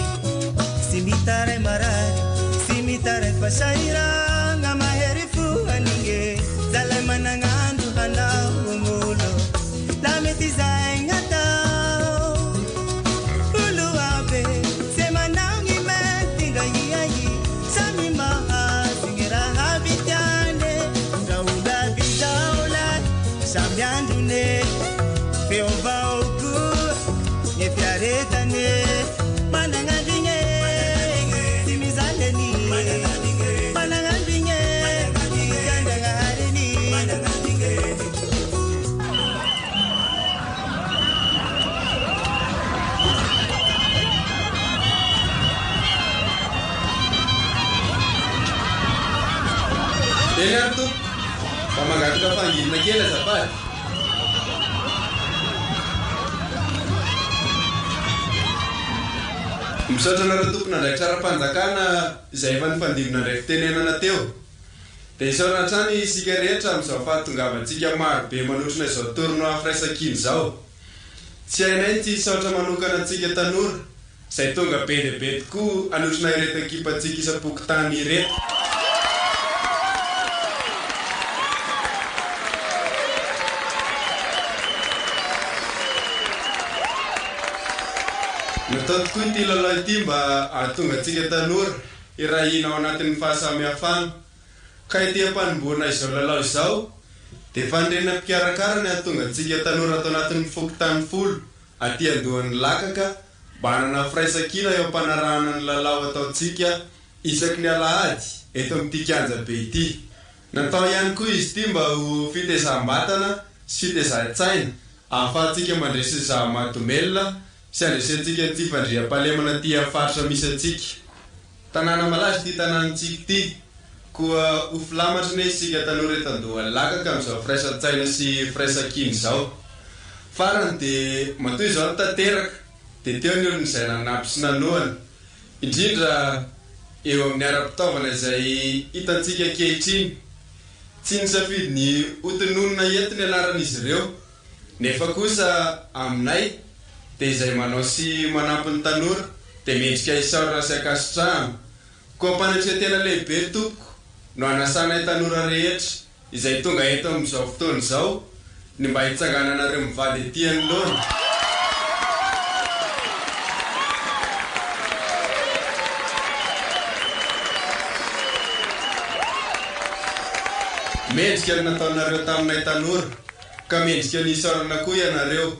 Sy mitaray marary sy mitaray fa sahiragna Mahery fo an'inge zalay managn'andro hanao olo La mety izay gn'atao Olo aby ze manao gny mety ndra ia i Samy mahazo gny raha aby tiane Ndra olo aby zao lahy Samby androne Feo vao koa Ny fiaretane Managnandrigne Tsy mizaly ani Managnandrigne Tsy Andragnahary ani. Eny ary tompoko, mba mangataka fahanginana kely azafady. Misaotra anareo tompon'andraikitra ara-panjakana izay efa nifandimby nandray fitenenana teo. Dia isaorana hatrany isika rehetra amin'izao fahatongavantsika maro be manotrona izao tournoi firaisankina izao. Tsy hainay ny tsy hisaotra manokana antsika tanora izay tonga be dia be tokoa hanotrona ireto ekipantsika isam-pokontany ireto. Natao tokoa ity lalao ity mba hahatonga antsika tanora hiray hina ao anatin'ny fahasamihafana. Ka ety am-panombohana izao lalao izao dia faniriana mpikarakara ny hahatonga antsika tanora ato anatin'ny fokontany folo aty andohan'ny lakaka mba hanana firaisankina eo am-panarahana ny lalao ataontsika isaky ny alahady eto amin'ity kianjabe ity. Natao ihany koa izy ity mba ho fitezam-batana sy fitezan-tsaina ahafahantsika mandresy ny zava-mahadomelina sy handresentsika ny tsy fandriampahalemana aty amin'ny faritra misy antsika. Tanàna malaza ity tanànantsika ity, koa ho filamatra anie isika tanora eto Andohalakaka amin'izao firaisan-tsaina sy firaisan-kina izao. Farany dia matoa izao no tanteraka dia teo ny olona izay nanampy sy nanohana, indrindra eo amin'ny ara-pitaovana izay hitantsika ankehitriny. Tsy nisafidy ny hotononina eto ny anaran'izy ireo. Nefa kosa aminay dia izay manao sy manampy ny tanora dia mendrika hisaorana sy ankasitrahana. Koa am-panetren-tena lehibe tompoko no anasanay tanora rehetra izay tonga eto amin'izao fotoana izao ny mba hitsangananareo mivady ety anoloana. Mendrika ny nataonareo taminay tanora. Ka mendrika ny hisaorana koa ianareo.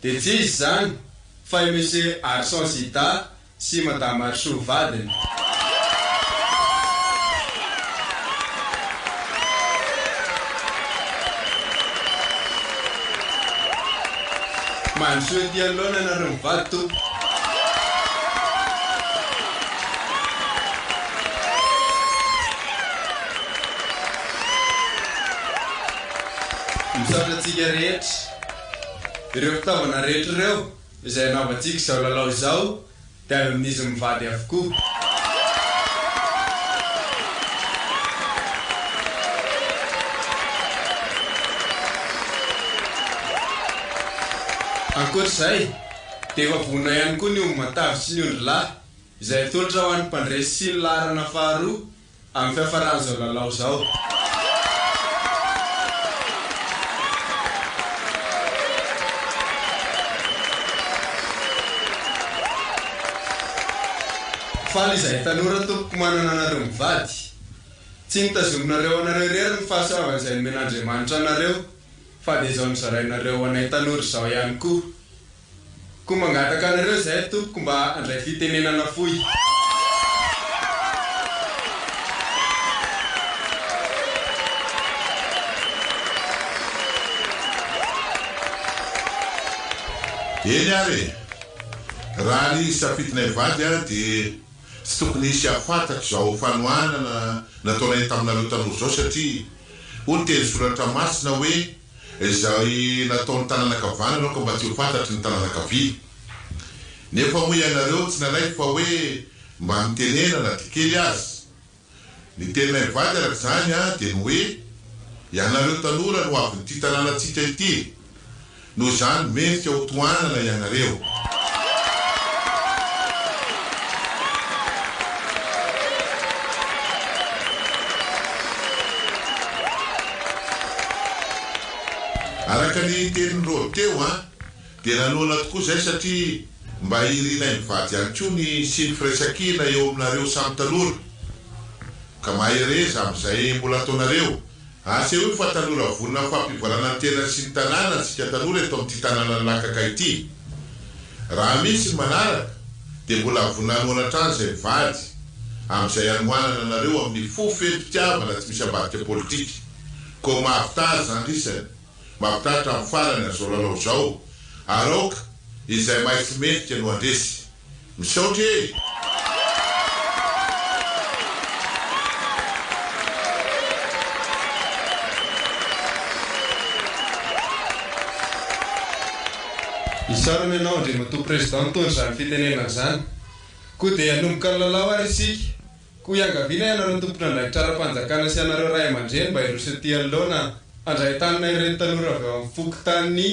Dia tsy iza izany fa i Monsieur Arson Zida sy Madame Arsoa vadiny. Mandrosoa ety anoloana ianareo mivady tompoko. Misaotra antsika rehetra. Ireo fitaovana rehetra ireo izay anaovantsika izao lalao izao dia avy amin'izy mivady avokoa. Ankoatra izay dia efa vonona ihany koa ny omby matavy sy ny ondry lahy izay atolotra ho an'ny mpandresy sy ny laharana faharoa Amin'ny fiafaran'izao lalao izao. Faly izahay tanora tompoko manana anareo mivady. Tsy notazominareo anareo irery ny fahasoavana izay nomen'Andriamanitra anareo fa dia izao nozarainareo ho anay tanora izao ihany koa. Koa mangataka anareo izahay tompoko mba handray fitenenana fohy. Eny ary e! Raha ny safidinay vady dia. Tsy tokony hisy hahafantatra izao fanohanana nataonay taminareo tanora izao satria hoy ny teny soratra masina hoe izay nataon'ny tanana ankavanana aoka mba tsy ho fantatry ny tanana ankavia. Nefa moa ianareo tsy nanaiky fa hoe mba mitenena na dia kely aza. Ny teninay mivady araka izany dia ny hoe, ianareo tanora no avin'ity tanànantsika ity, noho izany mendrika ho tohanana ianareo. Araka ny tenin'i Rôdy teo dia nanohana tokoa izay satria mba irinay mivady ihany koa ny hisian'ny firaisankina eo aminareo samy tanora. Ka mahereza amin'izay mbola ataonareo. Asehoy fa tanora vonona amin'ny fampivoarana ny tenany sy ny tanàna antsika tanora eto amin'ity tanànan'i Lakaka ity. Raha misy ny manaraka dia mbola vonona hanohana hatrany izay mivady amin'izay hanohanana anareo amin'ny fo feno fitiavana tsy misy ambadika politika. Koa mahavità zandry isany. Mampitatra amin'ny farany an'izao lalao izao ary aoka izay mahay sy mendrika no handresy. Misaotra e! Isaorana ianao Andriamatoa Président nitondra izany fitenenana izany. Koa dia hanomboka ny lalao ary isika. Koa iangaviana ianareo tompon'andraikitra ara-panjakana sy ianareo ray aman-dreny mba hiroso ety anoloana handray an-tanana ireny tanora avy ao amin'ny fokontanin'i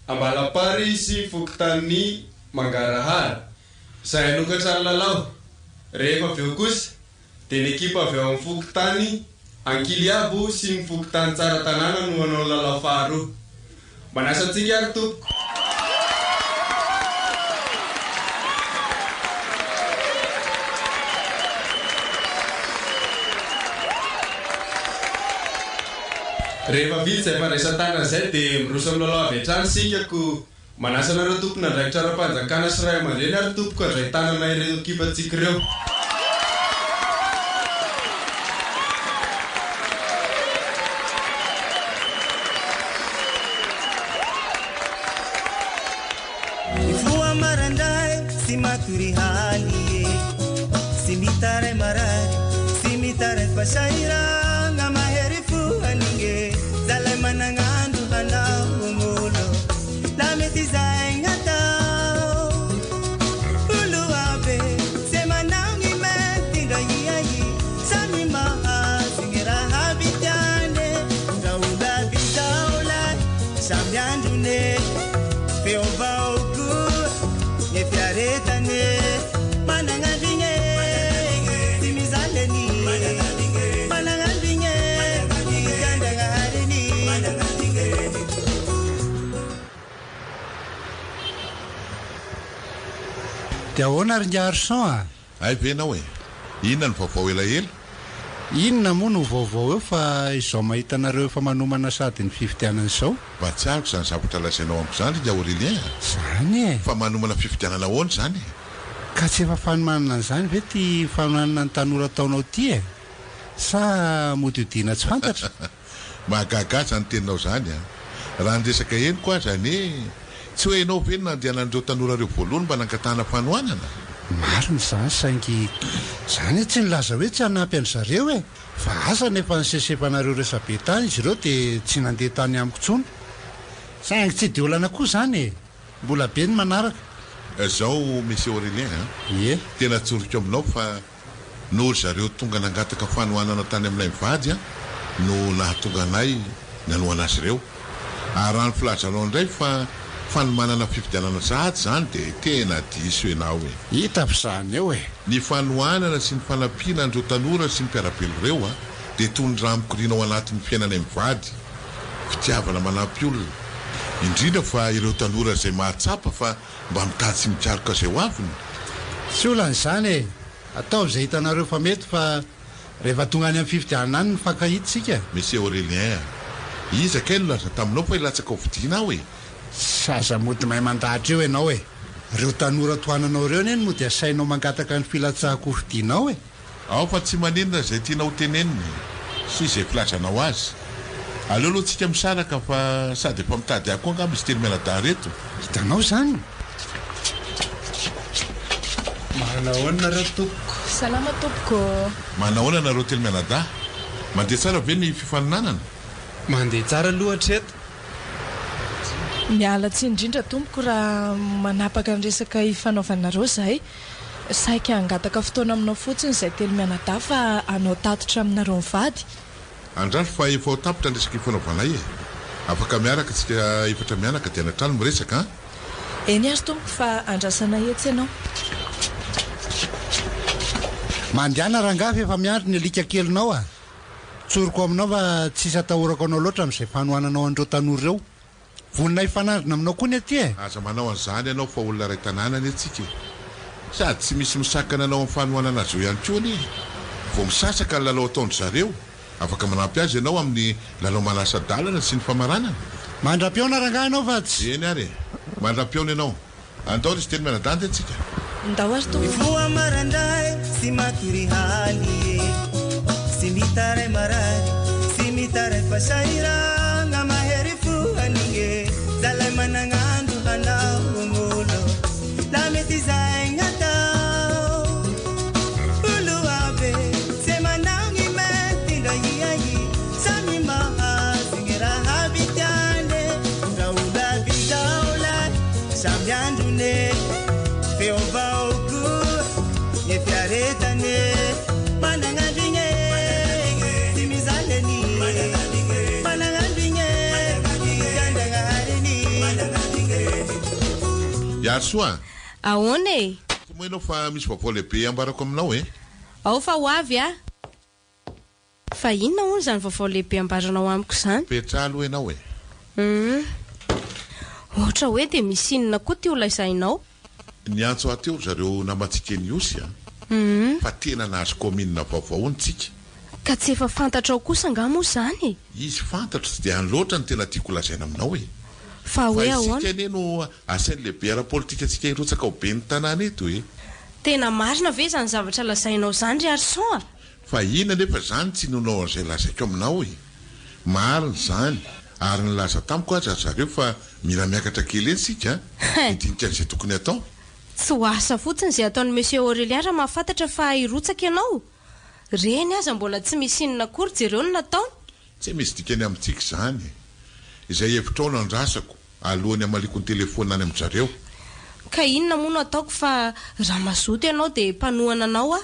Ambalapary sy fokontanin'i Mangarahara izay hanokatra ny lalao. Rehefa avy eo kosa dia ny ekipa avy ao amin'ny fokontany Ankiliabo sy ny fokontany Tsaratanàna no hanao ny lalao faharoa. Manasa antsika ary tompoko. Rehefa vita izay fandraisan-tanana izay dia miroso amin'ny lalao avy hatrany isika koa manasa anareo tompon'andraikitra ara-panjakana sy ray aman-dreny ary tompoko handray tanana ireo ekipantsika ireo. Mifoha maraindray sy matory haly e Tsy mitaray marary, tsy mitaray fahasahiragna Mahery fo haninge, zalahy managn'andro hanao olo La mety izay ny atao Olo aby ze manao ny mety ndra ia ia Samy mahazo ny raha avy tiany Ndra olo aby zao lahy samy androny e Feo vao koa ny fiaretany e Managnandrigny e tsy mizaly any Managnandrigny e tian-dragnahary ny. Dia ahoana ry ingahy Arson a? Hay ve ianao e? Inona no vaovao elaela? Inona moa no vaovao eo fa izao mahita anareo efa manomana sady ny fifidianana izao? Mba tsy ariko izany zavatra lazainao amiko izany ry ingahy Aurélien a! Izany e! Fa manomana fifidianana ahoana izany e? Ka tsy efa fanomanana an'izany ve ity fanohanana ny tanora ataonao ity e? Sa mody hodiana tsy fantatra? Mahagaga ahy izany teninao izany an! Raha ny resaka henoko aza anie, tsy hoe ianao ve no nandehanan'ireo tanora ireo voalohany mba nangatahana fanohanana? Marina izany saingy za anie tsy nilaza hoe tsy hanampy an-dry zareo e! Fa asa na efa nisesefanareo resabe tany izy ireo dia tsy nandeha tany amiko intsony. Saingy tsy dia olana koa izany e! Mbola be ny manaraka. Izao Monsieur Aurélien an! Ie. Tena tsoriko aminao fa Noho ry zareo tonga nangataka fanohanana tany aminay mivady no nahatonga anay nanohana azy ireo. Ary raha ny filazanao indray fa fanomanana fifidianana sahady izany dia tena diso ianao e. Hita f'izany eo e. Ny fanohanana sy ny fanampiana an'ireo tanora sy ny mpiara-belona ireo dia toy ny rà mikoriana ao anatin'ny fiainanay mivady. Fitiavana manampy olona. Indrindra fa ireo tanora izay mahatsapa fa Mba mitady sy mikaroka izay ho aviny? Tsy olana izany e! Ataovy izay hitanareo fa mety fa rehefa tonga any amin'ny fifidianana any mifankahita isika. Monsieur Aurélien a! Iza kay no nilaza taminao fa hilatsaka ho fidiana aho e? Zaza mody mahay mandahatra eo ianao e! Ireo tanora tohananao ireo anie no mody asainao mangataka ny filatsahako ho fidianao e! Ao fa tsy maninona izay tianao ho tenenina e! Sy izay filazanao azy. Aleo aloha tsika misaraka fa sady efa mitady ahy koa angamba izy telo mianadahy ireto. Hitanao izany? Manahoana nareo tompoko? Salama tompoko ô! Manahoana nareo telo mianadahy? Mandeha tsara ve ny fifaninanana? Mandeha tsara aloha hatreto. Miala tsiny indrindra tompoko raha manapaka ny resaka ifanaovanareo izahay. Saika hangataka fotoana aminao fotsiny izahay telo mianadahy fa hanao tatitra aminareo mivady. Andraso fa efa ho tapitra ny resaka ifanaovanay e! Afaka miaraka tsika efatra mianaka dia any an-trano miresaka an! Eny ary tompoko fa andrasanay etsy ianao. Mandehana rangahy fa efa miandry ny alika kelinao a! Tsoriko aminao fa tsisy atahorako anao loatra amin'izay fanohananao an'ireo tanora ireo. Vonona hifanandrina aminao koa ny aty e! Aza manao an'izany ianao fa olona iray tanàna anie tsika e! Sady tsy misy misakana anao amin'ny fanohanana azy eo ihany koa anie e! Vao misasaka ny lalao ataon-dry zareo, afaka manampy azy ianao amin'ny lalao manasa-dalana sy ny famaranana. Mandra-pihaona rangahy ianao fa tsy. Eny ary e! Mandra-pihaona ianao. Andao ry Siteny miara-danja antsika. Ndao ary tompoko. Mifoha maraindray sy matory haly e Sy mitaray marary sy mitaray fa sahiragna mahery fo an'igny Zalay managn'andro hanao olo La mety izay gn'atao Olo aby ze manao gny mety ndra ia i Samy mahazo gny raha aby tiane Ndra olo aby zao lahy Samy androne Feo vao koa Ny fiaretane Managnandrigne Tsy mizaly ani Managnandrigne Tiandragnahariny Iarisoa a! Ahoana e? Moa ianao fa misy vaovao lehibe ambarako aminao e! Ao fa ho avy aho. Fa inona hono izany vaovao lehibe ambaranao amiko izany? Petraha aloha ianao e! Humm. Ohatra hoe dia misy inona koa ity ho laizainao? Niantso ahy teo ry zareo namantsika eny Ihosy a! Humm. Fa tena nahazo kaominina vaovao hono tsika. Ka tsy efa fantatrao kosa angaha moa izany e? Izy fantatro tsy dia any loatra no tena tiako holazaina aminao e! Fa hoe Fa isika ahoana? anie no asain'ny lehibe ara-politikantsika hirotsaka ho ben'ny tanàna eto e! Tena marina ve izany zavatra lazainao izany ry Arson a? Fa inona anefa izany tsy inoanao an'izay lazaiko aminao e? Marina izany, ary nilaza tamiko aza ry zareo fa mila miakatra kely eny isika hidinika an'izay tokony hatao. Tsy ho asa fotsiny izay ataon'i Monsieur Aurélien raha mahafantatra fa hirotsaka ianao. Reny aza mbola tsy misy inona akory jereo ny nataony. Tsy misy dikany amintsika izany e. Izay hevitrao no andrasako. Alohan'ny hamaliako ny telefaonina any amin-dry zareo. Ka inona moa no ataoko fa raha mazoto ianao dia mpanohana anao aho.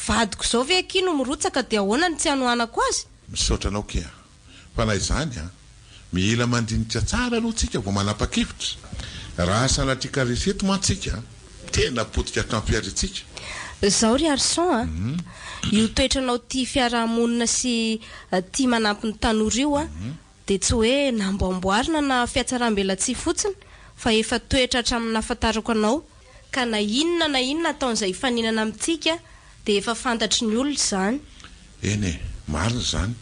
Vadiko izao ve akia no mirotsaka dia ahoana no tsy hanohanako azy? Misaotra anao kia. Fa na izany an, mila mandinika tsara aloha tsika vao manapa-kevitra. Raha sanatria ka resy eto mantsy tsika, tena potika hatramin'ny fiarintsika. Zao ry Arson a, io toetranao tia fiaraha-monina sy tia manampy ny tanora io an, Dia tsy hoe namboamboarina na fihatsaram-belatsihy fotsiny fa efa toetra hatramin'ny nahafantarako anao, ka na inona na inona ataon'izay hifaninana amintsika dia efa fantatry ny olona izany. Eny e, marina izany.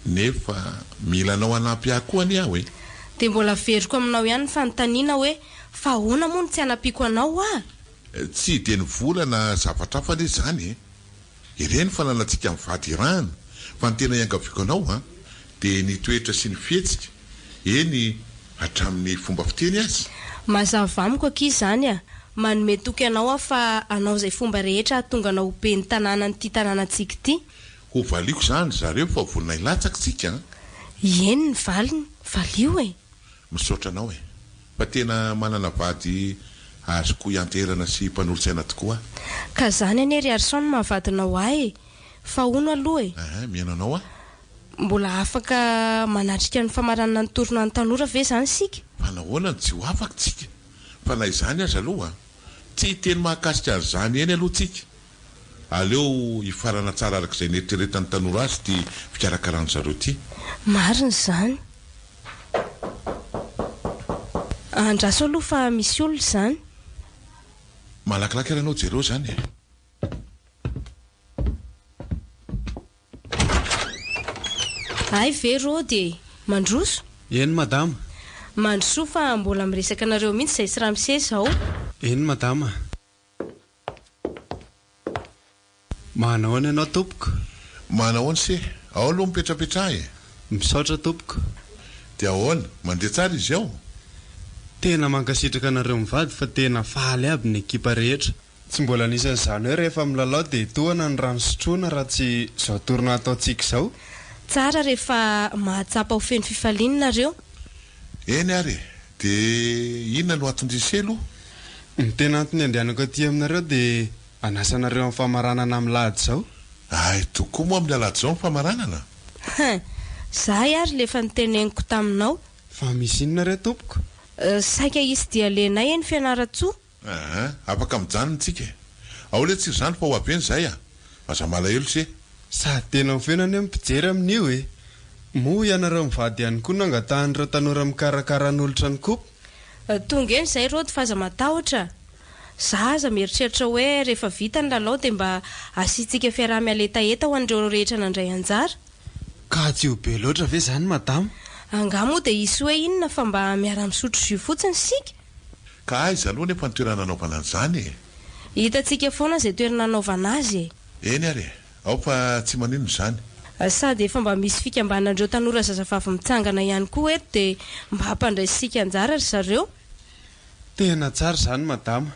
Nefa mila anao hanampy ahy koa anie aho e. Dia mbola averiko aminao ihany ny fanontaniana hoe fa ahoana moa no tsy hanampiako anao hoa? Tsy dia ny vola na zavatra hafa anie izany e. Ireny fananantsika mivady irany fa ny tena iangaviako anao an, dia ny toetra sy ny fihetsika, eny hatramin'ny fomba fiteny aza. Mazava amiko akia izany a! Manome toky anao aho fa hanao izay fomba rehetra hahatonga anao ho ben'ny tanànan'ity tanànantsika ity. Ho valiako izany ry zareo fa vonona hilatsaka tsika an! Eny ny valiny, valio e! Misaotra anao e! Fa tena manana vady azoko ianteherana sy mpanolotsaina tokoa aho. Ka zany anie ry Arson no maha vadinao ahy e! Fa hono aloha e! Eeh, mihaino anao aho. Mbola afaka manatrika ny famaranana ny tournoi ny tanora ve zany isika? Fa nahoana no tsy ho afaka tsika? Fa na izany aza aloha, tsy hiteny mahakasika an'izany eny aloha tsika. Aleo hifarana tsara araka izay neritreretan'ny tanora azy ity fikarakaran-dry zareo ity. Marina izany. Andraso aloha fa misy olona izany. Malakilaky ary ianao jereo izany e. Hay ve Rody e! Mandroso? Eny madama. Mandrosoa fa mbola miresaka anareo mihitsy izay sy ramose izao. Eny madama. Manahoana ianao tompoko? Manahoana se? Ao aloha mipetrapetraha e! Misaotra tompoko. Dia ahoana? Mandeha tsara izy ao? Tena mankasitraka anareo mivady fa tena faly aby ny ekipa rehetra. Tsy mbola nisy an'izany hoe rehefa milalao dia tohana ny rano sotroina raha tsy izao tournoi ataontsika izao. Tsara rehefa mahatsapa ho feno fifaliana nareo. Eny ary e! Dia inona no anton-dry aloha? Ny tena antony andehanako aty aminareo dia hanasa anareo amin'ny famaranana amin'ny lahady izao. Hay tokoa moa amin'ny alahady izao ny famaranana? Hein! Zay ary le efa noteneniko taminao. Fa misy inona re tompoko? Saika hisy dia alenay eny Fianarantsoa. Aa, afaka mijanona tsika e! Ao letsy ry zany fa ho avy eny zahay a! Aza malahelo se! Sady tena ho feno anie ny mpijery amin'io e! Moa ianareo mivady ihany koa no angatahan'ireo tanora mikarakara hanolotra ny coupe? Tonga eny izay Rody fa aza matahotra a! Za aza mieritreritra hoe rehefa vita ny lalao dia mba asiantsika fiaraha-mialetaheta ho an'ireo rehetra nandray anjara. Ka tsy ho be loatra ve izany madama? Angaha moa dia hisy hoe inona fa mba miara-misotro jus fotsiny isika? Ka aiza aloha nefa ny toerana anaovana an'izany e? Hitantsika foana izay toerana anaovana azy e! Eny ary e! Ao fa tsy maninona izany. Sady efa mba misy fikambanan'ireo tanora zazavavy mitsangana ihany koa eto dia mba hampandraisintsika anjara ry zareo. Tena tsara izany madama.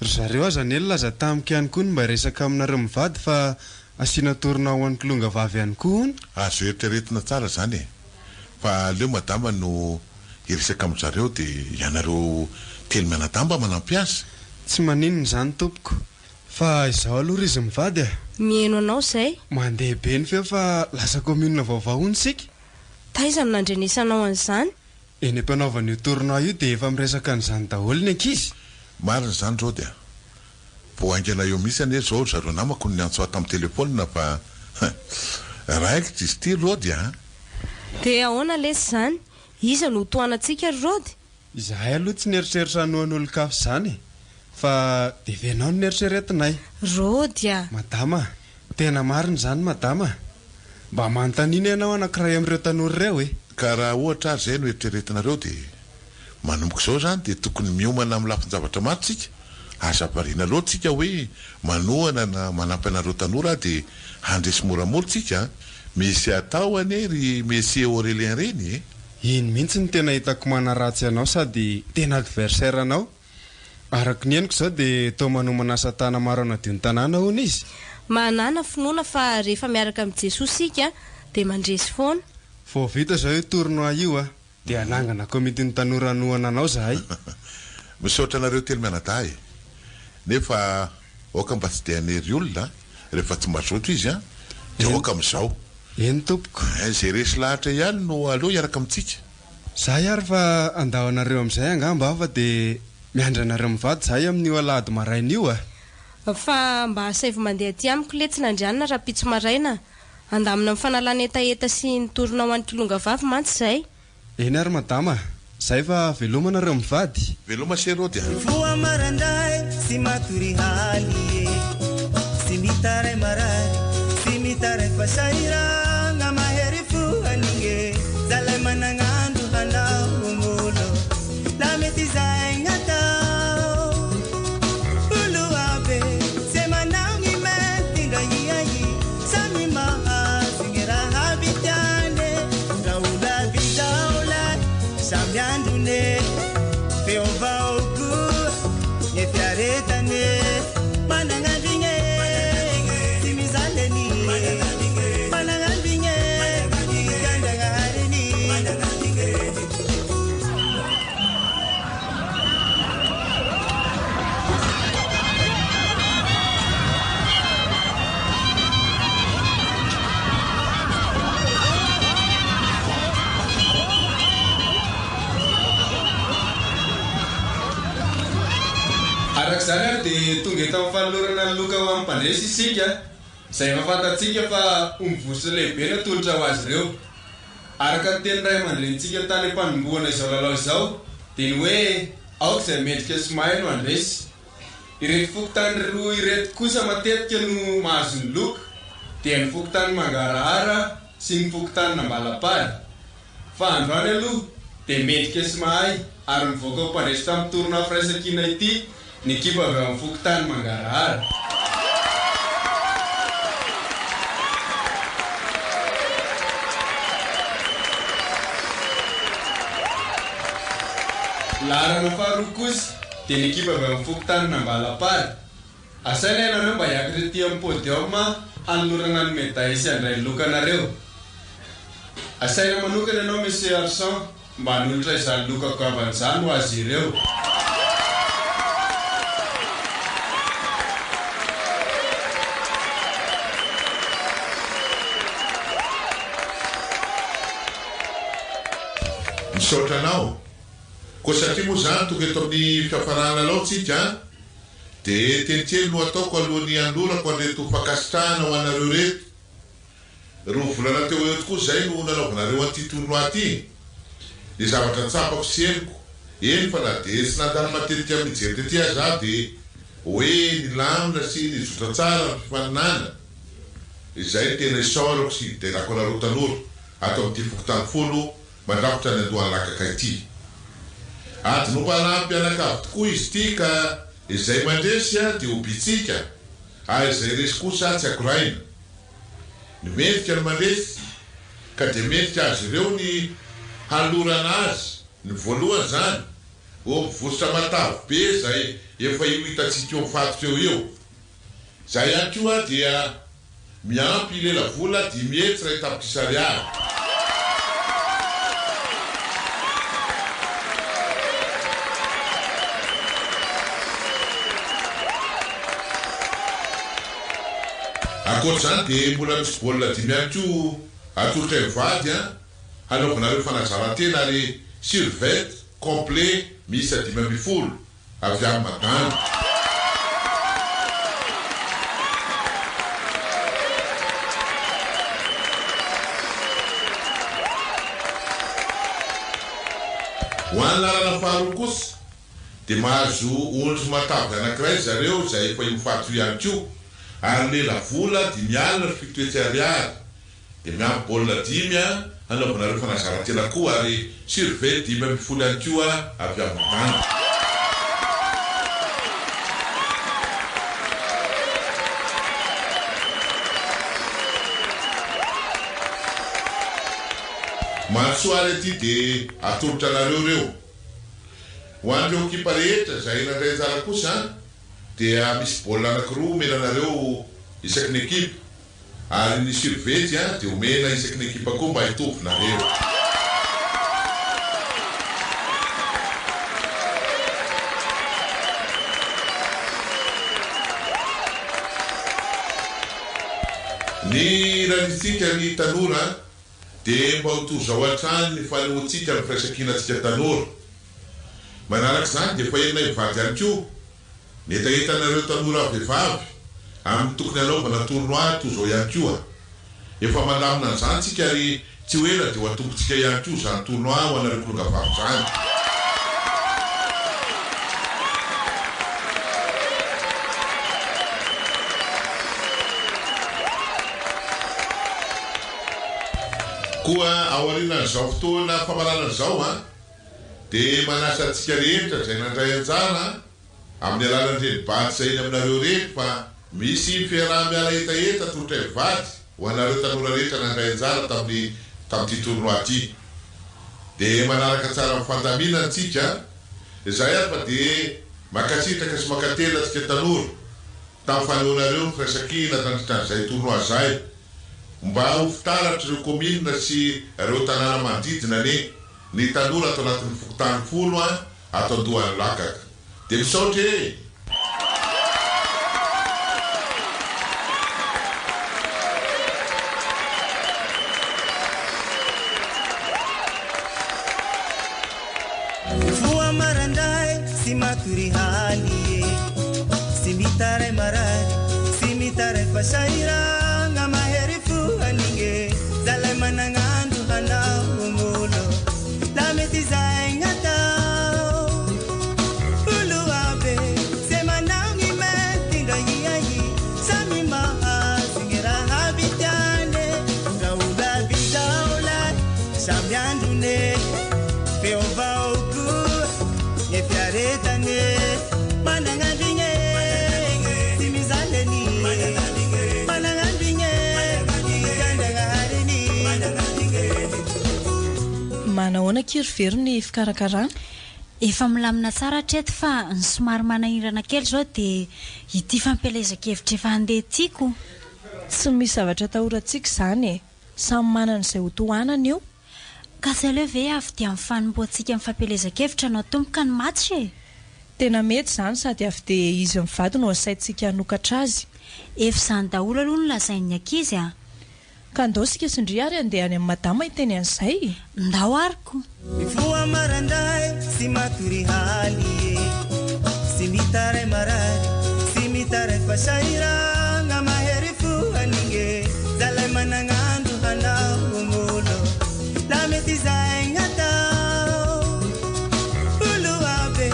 Ry zareo aza anie nilaza tamiko ihany koa ny mba hiresaka aminareo mivady fa asiana tournoi ho an'ny kilonga vavy ihany koa hono. Azo eritreretina tsara izany e! Fa aleo madama no hiresaka amin-dry zareo dia ianareo telo mianadahy mba manampy azy. Tsy maninona izany tompoko. Fa izao aloha ry izy mivady a! Mihaino anao izay. Mandeha be ny feo fa lasa commune vaovao hono isika. Taiza no nandrenesanao an'izany? Eny am-panaovana io tournoi io dia efa miresaka an'izany daholo ny ankizy. Marina izany Rody a! Vao haingana eo mihitsy anie izao ry zareo namako no niantso ahy tamin'ny telefaonina fa raikitra izy ity Rody a! Dia ahoana lesy izany? Iza no ho tohanantsika ry Rody? Izahay aloha tsy nieritreritra hanohana olon-kafa izany e! Fa dia venao no neritreretinay. Rody a! Madama a! Tena marina izany madama a! Mba manontaniana ianao anankiray amin'ireo tanora ireo e! Ka raha ohatra ary izay no eritreretinareo dia manomboka izao izany dia tokony miomana amin'ny lafin-javatra maro tsika. Aza variana loatra tsika hoe manohana na manampy anareo tanora aho dia handresy moramora tsika a! Misy atao anie ry Monsieur Aurélien reny e! Iny mihitsy no tena hitako manaratsy anao sady tena adversaire anao. Araka ny henoko izao dia toa manomana asa tana maro hanadio ny tanàna hono izy. Manàna finoana fa rehefa miaraka amin'i Jesoa isika dia mandresy foana. Vao vita izao io tournoi io a! Dia hanangana komitin'ny tanora hanohana anao zahay. Misaotra anareo telo mianadahy e! Nefa aoka mba tsy dia hanery olona a! Rehefa tsy mazoto izy an! Dia aoka amin'izao. Eny tompoko. Izay resy lahatra ihany no aleo hiaraka amintsika. Zahay ary fa handao anareo amin'izay angamba aho fa dia miandry anareo mivady zahay amin'io alahady maraina io a! Fa mba asaivo mandeha aty amiko letsy Nandrianina rahampitso maraina a! Handamina ny fanalana hetaheta sy ny torinao any kilonga vavy mantsy izay. Eny ary madama a! Zay fa veloma nareo mivady. Veloma se Rody a! Mifoha marandray sy matory haly e Sy mitaray marary sy mitaray fa sahiragna mahery fo an'igny e Zalay managn'andro hanao olo la mety izay gn'atao Olo aby ze manao gny mety ndra ia ia Samy mahazo gny raha aby tiany e Ndra olo aby zao lahy samy androny e Feo vao koa gny fiaretany e Managnandrigny e tsy mizaly anie Managnandrigny e tian-dragnahary anie. Araka izany ary dia tonga eto amin'ny fanolorana ny loka ho an'ny mpandresy isika, izay efa fantatsika fa omby vositra lehibe no atolotra ho azy ireo. Araka ny tenin'ny ray aman-drenintsika tany am-panombohana izao lalao izao dia ny hoe aoka izay mendrika sy mahay no handresy. Ireto fokontany roa ireto kosa matetika no mahazo ny loka dia ny fokontany Mangarahara sy ny fokontanin'Ambalapary. Fa androany aloha dia mendrika sy mahay ary mivoaka ho mpandresy tamin'ny tournoi Firaisankina ity ny ekipa avy ao amin'ny fokontany Mangarahara. Laharana faharoa kosa dia ny ekipa avy ao amin'ny fokontanin'Ambalapary. Asaina ianareo mba hiakatra ety amin'ny podium hanolorana ny medaille sy handray ny lokanareo. Asaina manokana ianao Monsieur Arsan mba hanolotra izany loka goavana izany ho azy ireo. Misaotra anao. Koa satria moa izany tonga eto amin'ny fiafaran'ny lalao tsika dia teny kely no ataoko alohan'ny hanolorako an'ireto fankasitrahana ho anareo ireto. Roa volana teo ho eo tokoa izay no nanaovanareo an'ity tournoi ity. Ny zavatra tsapako sy henoko, eny fa na dia tsy nandalo matetika mijery tety aza aho dia hoe nilamina sy nizotra tsara ny fifaninanana. Izay no tena isaorako sy hiderako anareo tanora ato amin'ity fokontany folo mandrafitra ny Andohanilakaka ity. Adin'ompalahy mpianakavy tokoa izy ity ka izay mandresy dia ho bitsika ary izay resy kosa tsy akoraina. Ny mendrika no mandresy ka dia mendrika azy ireo ny hanolorana azy ny voalohany izany, omby vositra matavy be izay efa io hitantsika eo mifatotra eo io. Izay ihany koa dia miampy lelavola 500 tapitrisa ariary. Ankoatra izany dia mbola misy baolina dimy ihany koa atolotra mivady hanaovanareo fanazaran-tena ary survêt complet miisa 15. Avy any Madana. Ho an'ny laharana faharoa kosa dia mahazo ondry matavy anankiray zareo izay efa io faty io ihany koa ary lelavola 750 ariary. Dia miampy baolina dimy hanaovanareo fanazaran-tena koa ary survêt 15 ihany koa avy amin'ny banky. Mahasoa ary aty dia atolotra anareo ireo. Ho an'ireo ekipa rehetra izay nandray anjara kosa dia misy baolina anankiroa omena anareo isaky ny ekipa. Ary ny survety a dia omena isaky ny ekipa koa mba hitovy nareo. Ny raritsika ry tanora dia mba ho toy izao hatrany ny fanehoantsika ny firaisankinantsika tanora. Manaraka izany dia efa henonay mivady ihany koa Ny hetahetanareo tanora vehivavy amin'ny tokony hanaovana tournoi toa izao ihany koa. Efa mandamina an'izany tsika ary tsy ho ela dia ho atombotsika ihany koa izany tournoi ho anareo kilonga vavy izany. Koa aorianan'izao fotoana famaranana izao dia manasa antsika rehetra izay nandray anjara Amin'ny alalan'ireny bandy izay eny aminareo ireny fa misy fiaraha-miala hetaheta atolotray mivady ho anareo tanora rehetra nandray anjara tamin'ny tamin'ity tournoi ity. Dia manaraka tsara ny fandaminana tsika izay ary fa dia mankasitraka sy mankatelina antsika tanora tamin'ny fanehoanareo ny firaisankina tandritra an'izay tournoi izay. Mba ho fitaratr'ireo kaominina sy ireo tanàna manodidina anie ny tanora ato anatin'ny fokontany folo an ato Andohanilakaka. Dia misaotra e! Mifoha maraindray sy matory haly e Tsy mitaray marary, tsy mitaray fa sahiragna Mahery fo anigny e Zalahy managn'andro hanao olo La mety izay gn'atao Olo aby ze manao gny mety ndra ia i Samy mahazo gny raha aby tiany e Ndra olo aby zao lahy samy androny e Feo vao koa gny fiaretany e Managnandrigny e Tsy mizaly any Managnandrigny e Tian-dragnahary ny Manahoana akia ry Vero ny fikarakarana? Efa milamina tsara hatreto fa ny somary manahirana kely izao dia ity fampielezan-kevitra efa handeha ity ko. Tsy misy zavatra atahorantsika izany e! Samy manana izay ho tohanany io. Ka tsy aleo ve avy dia amin'ny fanombohantsika ny fampielezan-kevitra no atomboka ny match e! Tena mety izany sady avy dia izy mivady no asaintsika hanokatra azy. Efa izany daholo aloha no lazain'ny ankizy a! Ka ndao sika sy ndry ary andeha any amin'i madama hiteny an'izay e! Ndao ary ko! Mifoha marandray sy matory haly e Sy mitaray marary sy mitaray fa sahiragna Mahery fo an'inge zalahy managn'andro hanao olo La mety izay gn'atao Olo aby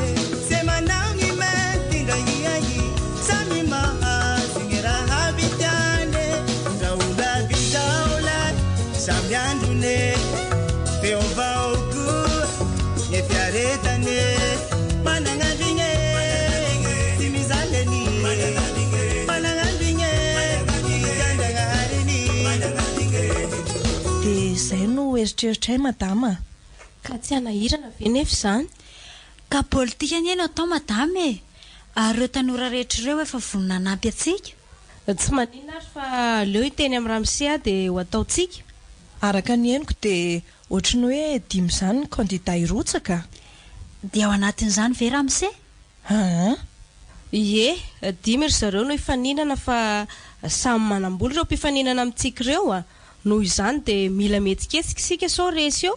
ze manao gny mety ndra ia ia Samy mahazo ny raha avy tiany e Ndra olo avy izao lahy samy androny e Feo vao koa ny fiaretany e Managnandrigny e tsy mizaly any e Managnandrigny e tian-dragnahary ny Dia izay no eritreritray madama a! Ka tsy hanahirana ve nefa izany? Ka politika anie no atao madama e! Ary ireo tanora rehetra ireo efa vonona hanampy antsika. Tsy maninona ary fa aleo hiteny amin'i ramose aho dia ho ataontsika. Araka ny henoko dia ohatry ny hoe dimy izany ny kandida hirotsaka. Dia ao anatin'izany ve ramose? Aa! Ie, dimy ry zareo no hifaninana fa samy manam-bola ireo mpifaninana amintsika ireo a! Noho izany dia mila mihetsiketsika isika sao resy eo.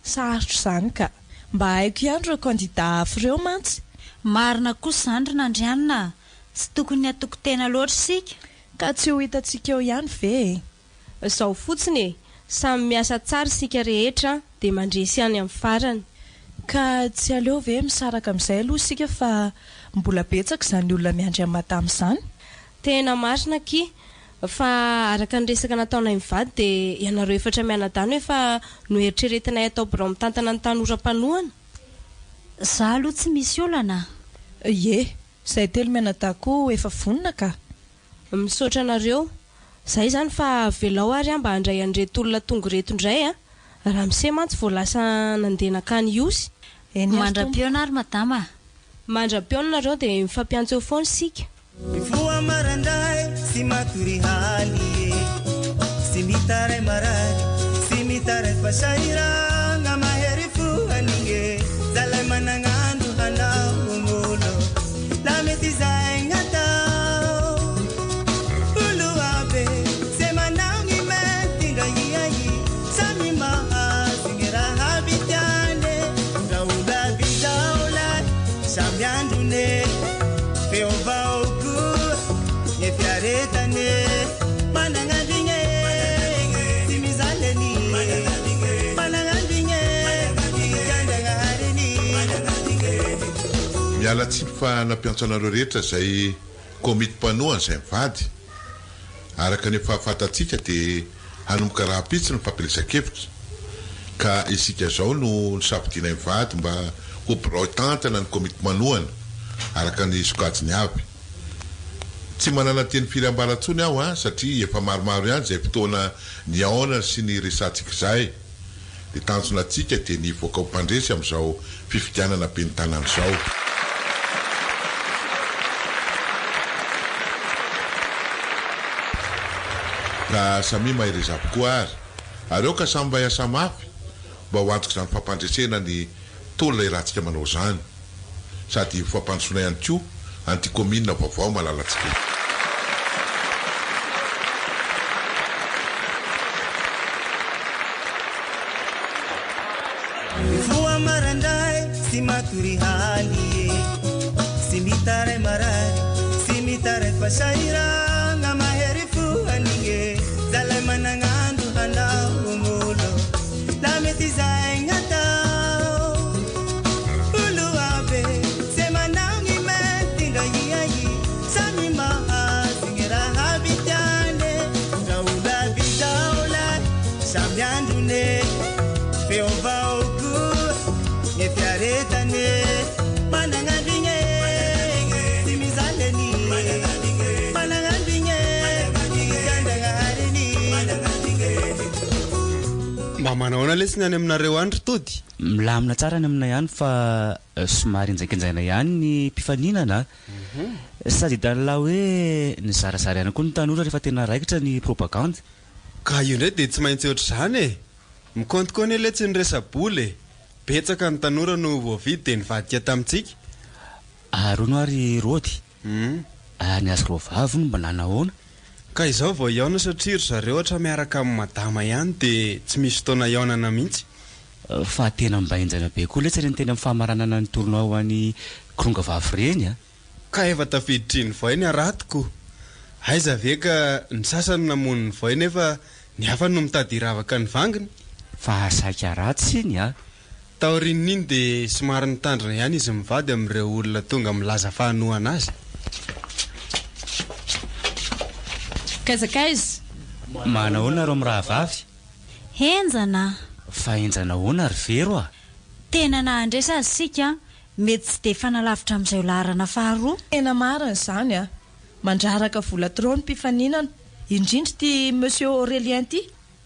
Sarotra izany ka. Mba haiko ihany ireo kandida hafa ireo mantsy. Marina kosa izany ry Nandrianina a! Tsy tokony hatoky tena loatra isika. Ka tsy ho hitantsika eo ihany ve e? Izao fotsiny e! Samy miasa tsara isika rehetra dia mandresy ihany amin'ny farany. Ka tsy aleo ve misaraka amin'izay aloha isika fa mbola betsaka izany olona miandry an'i Madama izany? Tena marina akia! Fa araka ny resaka nataonay mivady dia ianareo efatra mianadahy no efa noeritreretinay atao birao mitantana ny tanora mpanohana. Za aloha tsy misy olana a! Ie, izay telo mianadahy koa efa vonona ka! Misaotra anareo. Zay izany fa avelao ary aho mba handray an'ireto olona tonga ireto indray a! Ramose mantsy vao lasa nandeha nankany Ihosy. Eny ary tompoko. Mandra-pihaona ary madama a! Mandra-pihaona nareo dia mifampiantso eo foana isika. Mifoha marandray sy matory haly e Sy mitaray marary sy mitaray fa sahiragna Mahery fo an'inge zalahy managn'andro hanao olo La mety izay gn'atao Olo aby ze manao gny mety ndra ia i Samy mahazo gny raha aby tiany e Ndra olo aby zao lahy samy androny e Feo vao koa ny fiaretany e Managnandrigny e tsy mizaly any e Managnandrigny e tian-dragnahary ny Miala tsiny fa nampiantso anareo rehetra izay komity mpanohana izay mivady. Araka ny efa fantatsika dia hanomboka rahampitso ny fampielezan-kevitra. Ka isika izao no nisafidianay mivady mba ho birao hitantana ny komity manohana, araka ny sokajiny avy. Tsy manana teny firy ambara intsony aho an, satria efa maromaro ihany izay fotoana nihaonana sy niresahantsika izay. Ny tanjona antsika dia ny hivoaka ho mpandresy amin'izao fifidianana ben'ny tanàna izao. Ka samia mahereza avokoa ary. Ary aoka samy mba hiasa mafy mba ho antok'izany fampandresena ny tolona iarahantsika manao izany. Sady ho fampandrosoana ihany koa an'ity kaominina vaovao malalantsika ity. Mifoha maraindray sy matory haly e Sy mitaray marary sy mitaray fa sahiragna Mahery fo an'igny e Zalahy managn'andro hanao olo La mety izay gn'atao Olo aby ze manao gny mety ndra ia i Samy mahazo gny raha aby tiany e Ndra olo aby zao lahy Samy androny e Feo vao koa gny fiaretany e Managnandrigny e Tsy mizaly any e Managnandrigny e Tian-dragnahary ny. Mba manahoana lesy ny any aminareo any ry Tody? Milamina tsara any aminay any fa somary henjakenjaina ihany ny mpifaninana a! Sady hitan'lah hoe nizarazara ihany koa ny tanora rehefa tena raikitra ny propagandy. Ka io indray dia tsy maintsy ohatr'izany e! Mikaonty koa anie letsy ny resa-bola e! Betsaka ny tanora no voavidy dia nivadika tamintsika. Ary hono ary Rody, ary ny azy roavavy hono mba nanahoana? Ka izao vao hihaona satria ry zareo ohatra miaraka amin'i madama ihany dia tsy misy fotoana hihaonana mihitsy. Fa tena mba henjana be koa letsy ireny teny amin'ny famaranana ny tournoi ho an'i Kilonga vavy ireny a! Ka efa tafiditry ny vay ny harato ko! Aiza ve ka ny sasany namono ny vay nefa ny hafa no mitady hiravaka ny vanginy? Fa saika ratsy iny a! Taorian'iny dia somary nitandrina ihany izy mivady amin'ireo olona tonga milaza fa hanohana azy. Kaiza kaiza? Manahoana nareo mirahavavy? Henjana a! Fa henjana ahoana ry Vero a? Tena nahandresy aza isika an! Mety tsy dia hifanalavitra amin'izay ho laharana faharoa. Tena marina izany a! Mandraraka vola trop ny mpifaninana, indrindra ity Monsieur Aurélien ity.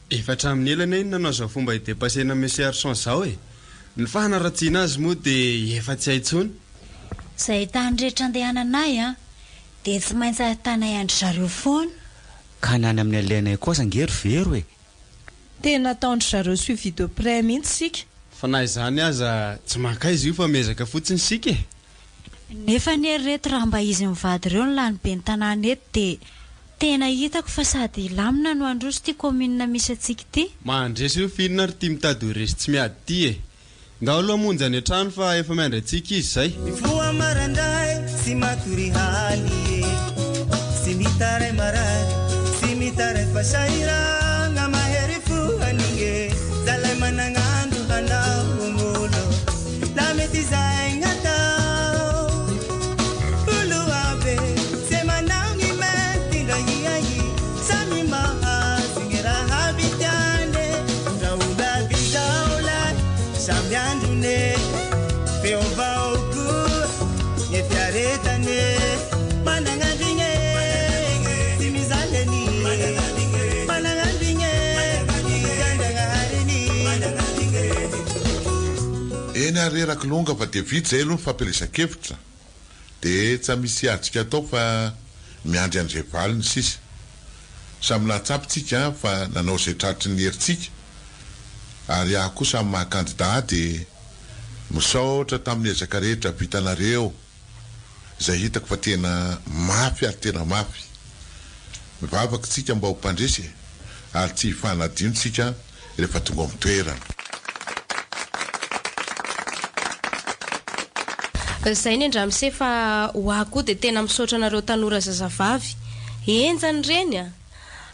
Efa hatramin'ny ela anie no nanao izao fomba hi-depasser-na Monsieur Arson izao e! Ny fanaratsiana azy moa dia efa tsy hay intsony. Izay tany rehetra andehananay an, dia tsy maintsy ahitanay an-dry zareo foana. Ka ny any amin'ny alehanay koa aza ange ry Vero e! Tena ataon-dry zareo suivi de près mihitsy isika. Fa na izany aza tsy mankaiza io fa miezaka fotsiny isika e! Nefa anie ry reto raha mba izy mivady ireo no lany ben'ny tanàna eto dia tena hitako fa sady hilamina no handroso ity commune misy antsika ity. Mandresy io f'inona ary ity mitady ho resy tsy miady ity e! Ndao aloha hamonjy any an-trano fa efa miandry antsika izy izay. Mifoha maraindray sy matory haly e Sy mitaray marary sy mitaray fa sahiragna mahery fo haninge Zalay managn'andro hanao olo La mety izay gn'atao Olo aby ze manao gny mety ndra ia i Samy mahazo gny raha aby tiane Ndra olo aby zao lahy samy androne Feo vao koa gne fiaretane Managnandrigne tsy mizaly anie Managnandrigne tian-dragnahary anie. Eny ary re Rakilonga fa dia vita izay aloha ny fampielezan-kevitra dia tsa misy azontsika atao fa miandry an'izay valiny sisa. Samy nahatsapa tsika fa nanao izay tratry ny herintsika ary aho kosa amin'ny maha kandida ahy dia misaotra tamin'ny ezaka rehetra vitanareo izay hitako fa tena mafy ary tena mafy. Mivavaka tsika mba ho mpandresy e! Ary tsy hifanadino tsika rehefa tonga ao amin'ny toerana. Zay ny an-dramose fa ho ahy koa dia tena misaotra anareo tanora zazavavy. Henjana ireny a!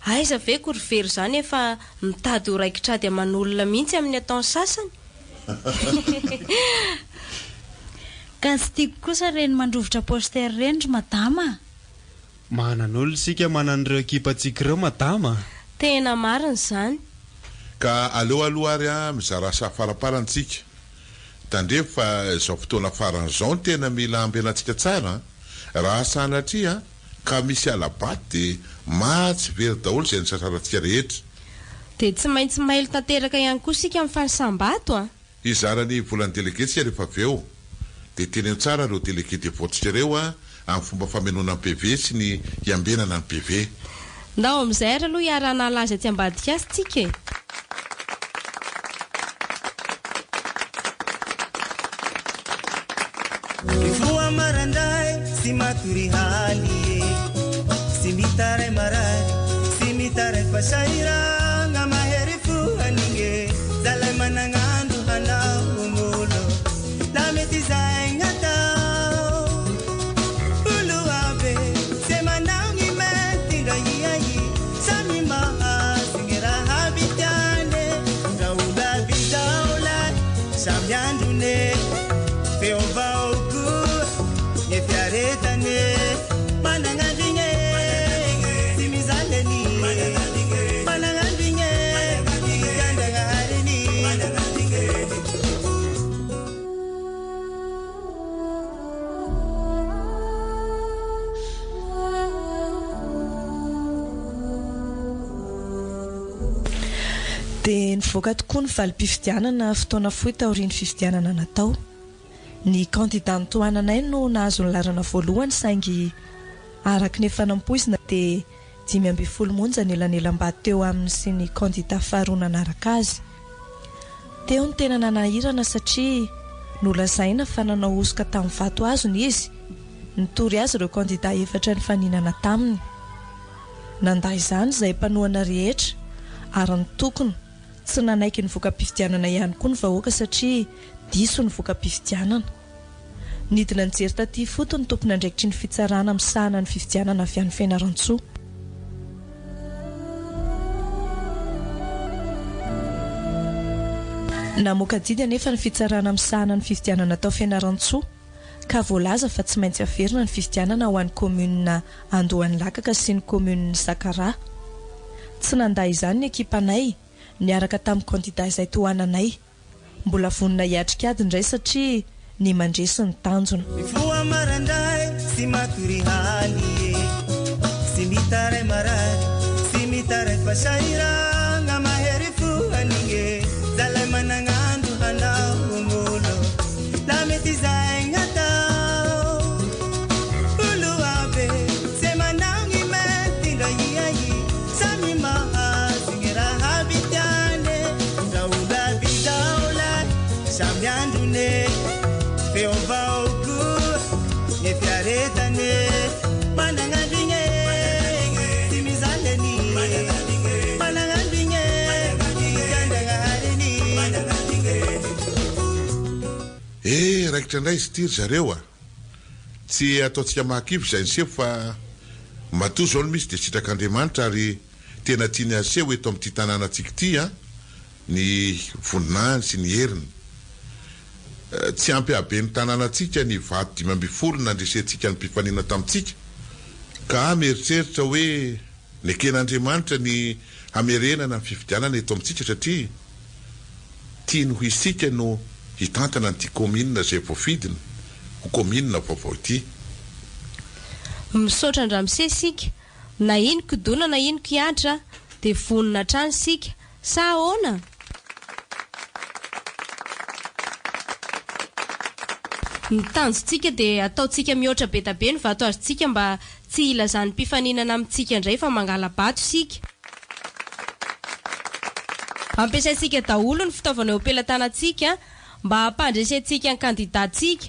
Aiza ve ko ry vero zany efa mitady ho raikitr'ady aman'olona mihitsy amin'ny ataon'ny sasany? Ka tsy tiako kosa ireny mandrovitra poster ireny ry madama a! Manan'olona isika manan'ireo ekipantsika ireo madama a! Tena marina izany. Ka aleo aloha ary a mizara asa faraparany tsika. Tandremo fa izao fotoana farany izao no tena mila ambenantsika tsara an! Raha sanatria ka misy hala-bato dia maha tsy very daholo izay nisasarantsika rehetra. Dia tsy maintsy mailo tanteraka ihany koa isika amin'ny fanisam-bato an! Hizara ny volan'ny délégué tsika rehefa avy eo. Dia teneno tsara ireo délégué de vote-tsika ireo an, amin'ny fomba famenoana ny PV sy ny hiambenana ny PV. Ndao amin'izay ary aloha hiara-hanala azy atsy ambadika azy tsika e! Mifoha maraindray sy matory haly e Sy mitaray marary sy mitaray fa sahiragna mahery fo haninge Zalay managn'andro hanao olo La mety izay gn'atao Olo aby ze manao gny mety ndra ia i Samy mahazo gny raha aby tiane Ndra olo aby zao lahy samy androne Feo vao koa gny fiaretane Managn'andrigny e tsy mizaly anie Managn'andrigny e. Dia nivoaka tokoa ny valim-pifidianana fotoana fohy taorian'ny fifidianana natao. Ny kandida notohananay no nahazo ny laharana voalohany saingy araka ny efa nampoizina dia 15 monja ny elanelam-bato teo aminy sy ny kandida faharoa nanaraka azy. Teo ny tena nanahirana satria nolazaina fa nanao hosoka tamin'ny vato azony izy. Nitory azy ireo kandida efatra nifaninana taminy. Nandà izany izahay mpanohana rehetra ary nitokona. Tsy nanaiky ny voka-pifidianana ihany koa ny vahoaka satria diso ny voka-pifidianana. Nidina nijery taty ifotony ny tompon'andraikitry ny fitsarana misahana ny fifidianana avy any Fianarantsoa. Namoaka didy anefa ny fitsarana misahana ny fifidianana tao Fianarantsoa ka voalaza fa tsy maintsy averina ny fifidianana ho an'ny kaominina Andohanilakaka sy ny kaominin'i Sakaraha. Tsy nandà izany ny ekipanay niaraka tamin'ny kandida izay tohananay. Mbola vonona hiatrika ady indray satria ny mandresy no tanjona. Mifoha maraindray sy matory haly e Sy mitaray marary sy mitaray fahasahiragna Mahery fo anigny e Zalahy managn'andro hanao olo La mety izay gn'atao Olo aby ze manao gny mety ndra ia ia Samy mahazo gny raha aby tiany e Ndra olo aby daolahy samy androny e Feo vao koa gny fiaretany e Managnandro igny e Tsy mizaly any Managnandro igny e Tian-dragnahary any. Eh, raikitra indray izy ity ry zareo a! Tsy ataontsika mahakivy izay niseho fa matoa izao no misy dia sitrak'Andriamanitra ary tena tiany haseho eto amin'ity tanànantsika ity an ny voninahiny sy ny heriny. Tsy ampy habe ny tanànantsika ny vato 15 nandresentsika ny mpifanina tamintsika ka mieritreritra hoe Neken'Andriamanitra ny hamerenana ny fifidianana eto amintsika satria tiany ho isika no hitantana an'ity kaominina izay voafidiny ho kaominina vaovao ity. Misaotra an-dRamose isika, na ino kidona na ino kihatra dia vonona hatrany isika, sa ahoana? Ny tanjontsika dia ataontsika mihoatra be da be ny vato azontsika mba tsy hilazan'ny mpifaninana amintsika indray fa mangala-bato isika. Ampiasaintsika daholo ny fitaovana eo am-pelatanantsika mba hampandresentsika ny kandidantsika.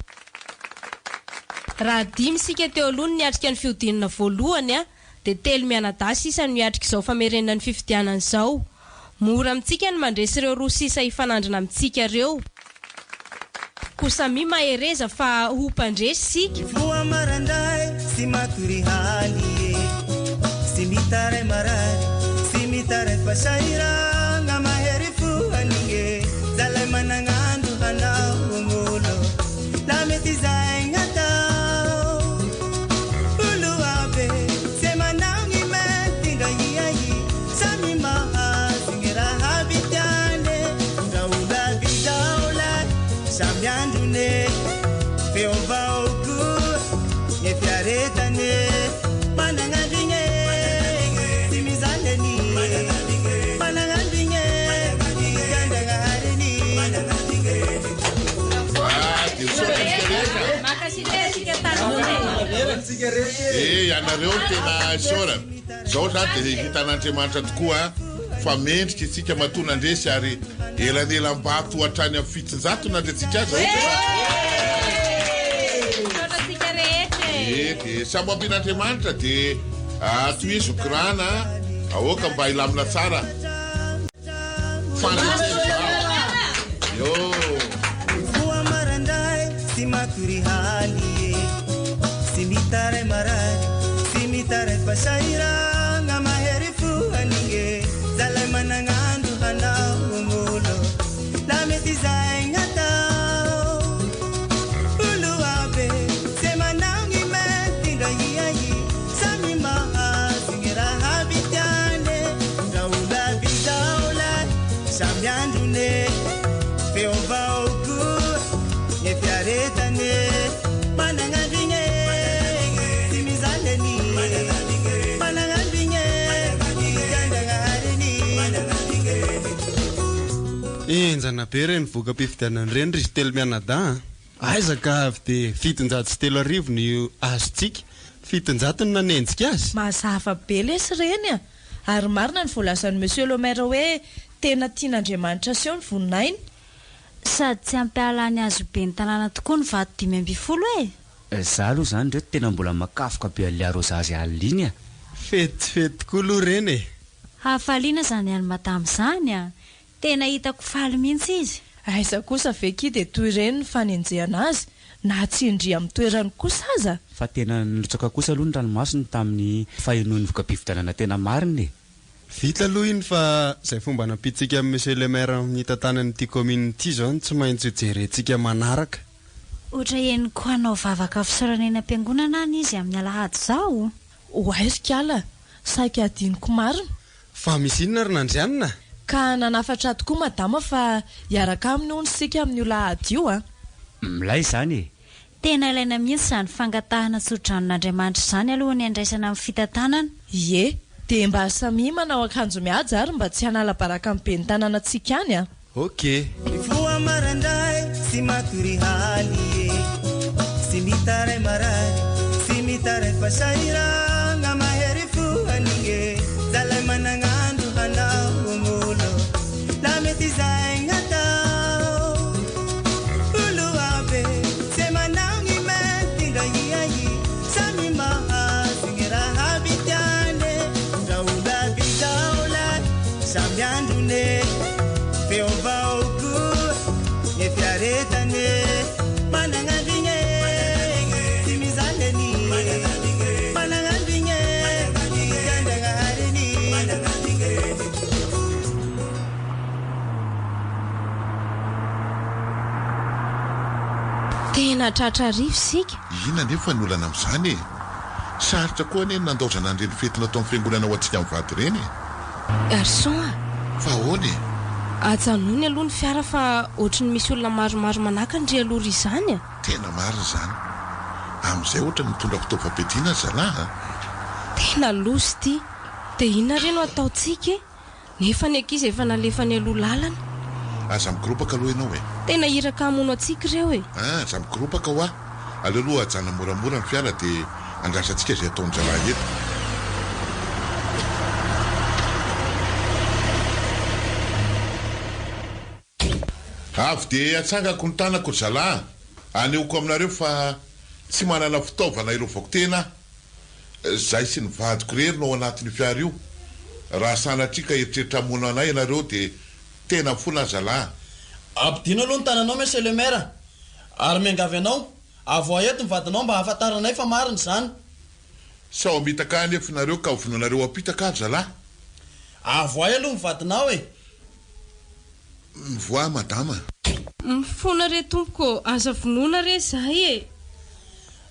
Raha dimy isika teo aloha no niatrika ny fihodinana voalohany dia telo mianadahy sisa no hiatrika izao famerenana ny fifidianana izao. Mora amintsika ny mandresy ireo roa sisa hifanandrina amintsika ireo. Koa samia mahereza fa ho mpandresy isika. Mifoha maraindray sy matory haly e Sy mitaray marary sy mitaray fahasahiragna Mahery fo anigny e Zalahy managn'andro hanao olo La mety izay gn'atao Olo aby ze manao gny mety ndra ia ia Samy mahazo gny raha aby tiany e Ndra olo aby daolahy samy androny e Feo vao koa gny fiaretany e Managnandro igny e Tsy mizaly any Managnandro igny e Tian-dragnahary any. Eh, ianareo no tena isaorana. Izao izany dia hitan'Andriamanitra tokoa fa mendrika isika matoa nandresy ary elanelam-bato hatrany amin'ny 700 nandresintsika azy ohatra fa Misaotra antsika rehetra e. Eh, dia samy ho ampian'Andriamanitra dia tohizo ny kirana aoka mba hilamina tsara. Mifoha maraindray sy matory haly e Sy mitaray marary sy mitaray fahasahiragna Mahery fo anigny e Zalahy managn'andro hanao olo La mety izay gn'atao Olo aby ze manao gny mety ndra ia ia Samy mahazo gny raha aby tiany e Ndra olo aby daolahy samy androny e Feo vao koa gny fiaretany e Managnandro igny e Tsy mizaly any Managnandro igny e Tian-dragnahary any. Henjana be ireny voka-pifidianana ireny ry izy telo mianadahy a! Aiza ka avy dia 3700 no azontsika, 700 no nanenjika azy. Mazava be lesy ireny a! Ary marina ny voalazan'i Monsieur le Maire hoe tena tian'Andriamanitra aseho ny voninahiny. Sady tsy hampiala ny azo ben'ny tanàna tokoa ny vato 15 e! Za aloha zany reto tena mbola makafoka be an'le arrosage alina iny a! Fety tsy fety tokoa aloha ireny e! Hafaliana izany an'i madama izany a! Tena hitako faly mihitsy izy. Aiza kosa ve ki dia toy ireny ny fanenjehana azy na tsy ndry amin'ny toerany kosa aza? Fa tena nirotsaka kosa aloha ny ranomasony tamin'ny fahenoany voka-pifidianana tena marina e! Vita aloha iny fa izay fomba nampiantsika an'i Monsieur le Maire amin'ny hitantanany ity commune ity izao no tsy maintsy ho jerentsika manaraka. Ohatra henoko hanao vavaka fisaorana eny am-piangonana any izy amin'ny alahady izao. Oay ry kala, saika adinoko marina. Fa misy inona ry Nandrianina? Ka nanafatra tokoa madama fa hiaraka aminy hono isika amin'io lahady io a! Milay izany e! Tena ilaina mihitsy izany fangatahana tso-dranon'Andriamanitra izany alohan'ny handraisana ny fitantanana. Ie, dia mba samia manao akanjo mihaja ary mba tsy hanala baraka ny ben'ny tanànantsika any a! Ok. Mifoha marandray sy matory haly e Sy mitaray marary sy mitaray fa sahiragna mahery fo anigny Zalay managn'andro hanao olo La mety izay gn'atao Olo aby ze manao gny mety ndra ia i Samy mahazo gny raha aby tiane Ndra olo aby zao lahy Samy androne Feo vao koa Ny fiaretane Managnandrigne Tsy mizaly anie Managnandrigne Tsy Andragnahary anie Tena tratra hariva isika. Inona anefa ny olana amin'izany e? Sarotra koa anie ny nandaozana an'ireny fety nataon'ny fiangonana ho antsika mivady ireny e! Garçon a! Fa ahoana e? Ajanony aloha ny fiara fa ohatry ny misy olona maromaro manakana ry aloha ry izany a! Tena marina izany. Amin'izay ohatra ny mitondra fitaovam-piadiana ry zalahy a! Tena loza ity! Dia inona re no hataontsika e? Nefa ny ankizy efa nalefany aloha lalana. Aza mikoropaka aloha ianao e! Tena iraka hamono antsika ireo e! Ah, aza mikoropaka hoa! Aleo aloha ajanona moramora ny fiara dia andrasantsika izay ataon-draharaha eto. Avy dia atsangako ny tanako ry zalahy a! Anehoako aminareo fa tsy manana fitaovana hirovako tena aho. Izahay sy ny vadiko irery no ao anatin'io fiara io. Raha sanatria ka hieritreritra hamono anay ianareo dia tena mifona aho zalahy a! Ampidino aloha ny tananao Monsieur le Maire a! Ary miangavy anao, avoahy eto ny vadinao mba hahafantaranay fa marina izany. Sao hamitaka ahy anefa nareo ka hovonoinareo hampitaka ahy ry zalahy. Avoahy aloha ny vadinao e! Mivoaha madama. Mifona re tompoko ô, aza vonoina re zahay e!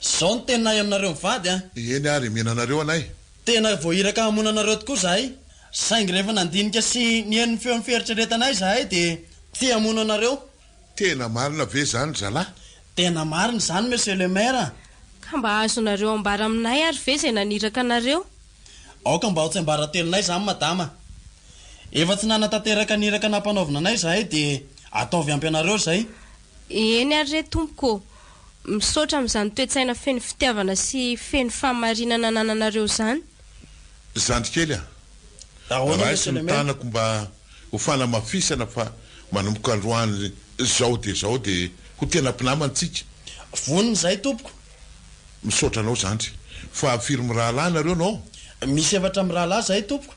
Zao no teninay aminareo mivady a! Eny ary, mena anareo anay. Tena voahiraka hamono anareo tokoa zahay, saingy rehefa nandinika sy niheno ny feon'ny fieritreretanay izahay dia tsy hamono anareo. Tena marina ve izany ry zalahy? Tena marina izany Monsieur le Maire a! Ka mba azonareo ambara aminay ary ve izay naniraka anareo? Aoka mba ho tsiambaratelonay izany madama. Efa tsy nanatanteraka ny iraka nampanaovina anay izahay dia ataovy ampy anareo izay. Eny ary re tompoko ô! Misaotra amin'izany toe-tsaina feno fitiavana sy feno fahamarinana anananareo izany. Zandry kely a! Ahoana Raiso Monsieur ny le Maire? tanako mba ho fanamafisana fa manomboka androany izao dia izao dia ho tena mpinamana tsika. Vonona izahay tompoko. Misaotra anao zandry. Fa firy mirahalahy nareo no ao? Misy efatra mirahalahy izahay tompoko.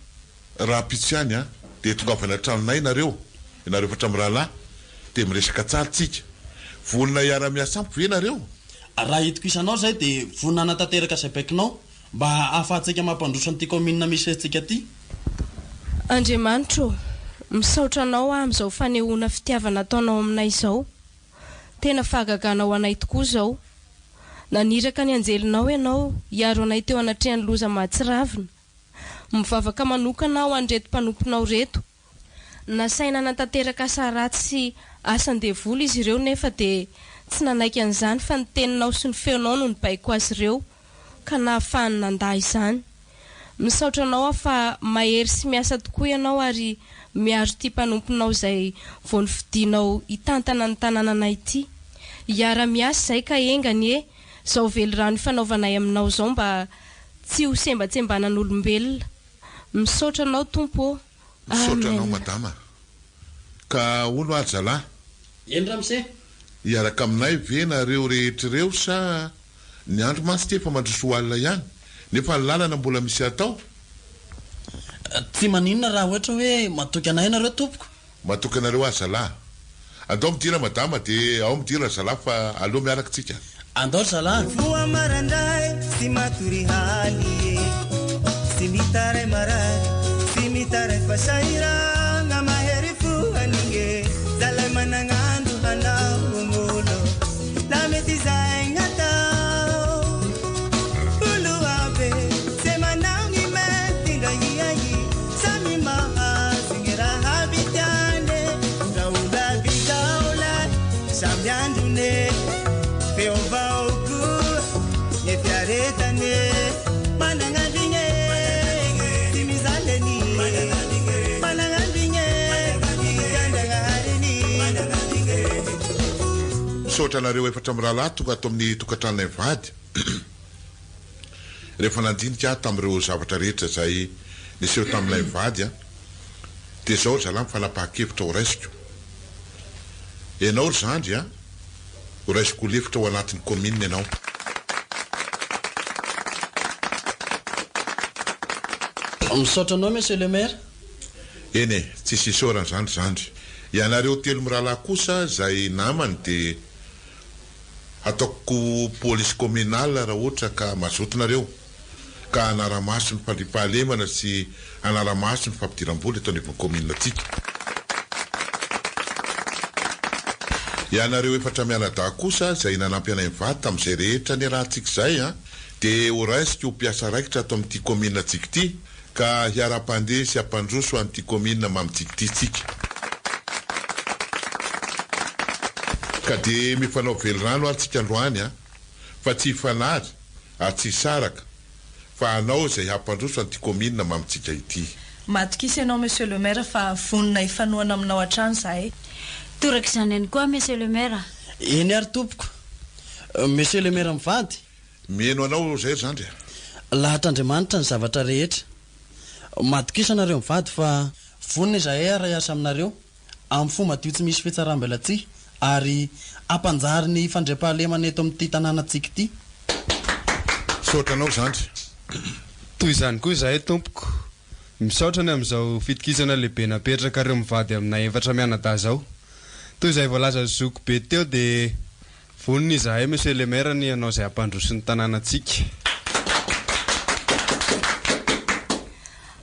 Rahampitso ihany an, dia tongava any an-tranonay nareo, ianareo efatra mirahalahy, dia miresaka tsara tsika. Vonona hiara-miasa amiko ve nareo? Raha itokisanao izahay dia vonona hanatanteraka izay baikonao. Mba hahafahantsika mampandroso an'ity kaominina misy antsika ity. Andriamanitra ô, misaotra Anao aho amin'izao fanehoana fitiavana ataonao aminay izao. Tena fahagagana ho anay tokoa izao. Naniraka ny anjelinao Ianao hiaro anay teo anatrehan'ny loza mahatsiravina. Mivavaka manokana aho ho an'ireto mpanomponao ireto. Nasaina hanatanteraka asa ratsy sy asan-devoly izy ireo nefa dia tsy nanaiky an'izany fa ny teninao sy ny feonao no nibaiko azy ireo ka nahafahany nandà izany. Misaotra anao aho fa mahery sy miasa tokoa ianao ary miaro ity mpanomponao izay vao nofidinao hitantana ny tanànanay ity. Hiara-miasa izahay ka enga anie izao velirano ifanaovanay aminao izao mba tsy ho sembatsembanan'olombelona. Misaotra anao Tompo ô. Misaotra anao Amen. madama. Ka hono ary zalahy. Eny ramose. Hiaraka aminay ve nareo rehetra ireo sa ny andro mantsy ity efa mandroso ho alina ihany nefa ny lalana mbola misy atao? Tsy maninona raha ohatra hoe matoky anay ianareo tompoko. Matoky anareo aho zalahy. Andao midira madama de ao midira zalahy fa aleo miaraka tsika. Andao ry zalahy. Mifoha marandray sy matory haly e Sy mitaray marary sy mitaray fa sahiragna Mahery fo an'inge zalahy managn'andro hanao olo La mety izay gn'atao Olo aby ze manao gny mety ndra ia ia Samy mahazo gny raha aby tiane Ndra olo aby zao lahy samy androne Feo vao koa ny fiaretane Managnandrigne tsy mizaly ny Managnandrigne tian-dragnahary ny Misaotra anareo efatra mirahalahy tonga ato amin'ny tokantranonay mivady. Rehefa nandinika aho tamin'ireo zavatra rehetra izay niseho tamin'ilay mivady an, dia izao ry zalahy ny fanapahan-kevitra ho raisiko. Ianao ry zandry an, ho raisiko ho lefitra ao anatin'ny kaominina ianao. Misaotra anao Monsieur le Maire. Eny e, tsisy isaorana izany ry zandry. Ianareo telo mirahalahy kosa izay namany dia. Ataoko police communale raha ohatra ka mazoto nareo ka hanara-maso ny fandriampahalemana sy hanara-maso ny fampidiram-bola eto anivon'ny commune tsika. Ianareo efatra mianadahy kosa izay nanampy anay mivady tamin'izay rehetra niarahantsika izay an, dia ho raisiko ho mpiasa raikitra ato amin'ity commune tsika ity ka hiara-mpandeha sy hampandroso an'ity kaominina mamintsika ity tsika. Ka dia mifanao velirano ary tsika androany an! Fa tsy hifanary ary tsy hisaraka fa hanao izay hampandroso an'ity kaominina mamintsika ity. Matokisa ianao Monsieur le Maire fa vonona hifanohana aminao hatrany izahay. Toraka izany ihany koa Monsieur le Maire a! Eny ary tompoko. Monsieur le Maire mivady. Miheno anao zay ry zandry a. Lahatr'Andriamanitra ny zavatra rehetra. Matokisa nareo mivady fa vonona izahay hiara-hiasa aminareo amin'ny fo madio tsy misy fitsaram-belatsihy ary hampanjary ny fandriampahalemana eto amin'ity tanànantsika ity. Misaotra anao zandry. Toy izany koa izahay tompoko. Misaotra ny amin'izao fitokisana lehibe napetrakareo mivady aminay efatra mianadahy izao. Toy izay voalazan'i zoky be teo dia Vonona izahay Monsieur le Maire ny hanao izay hampandroso ny tanànantsika.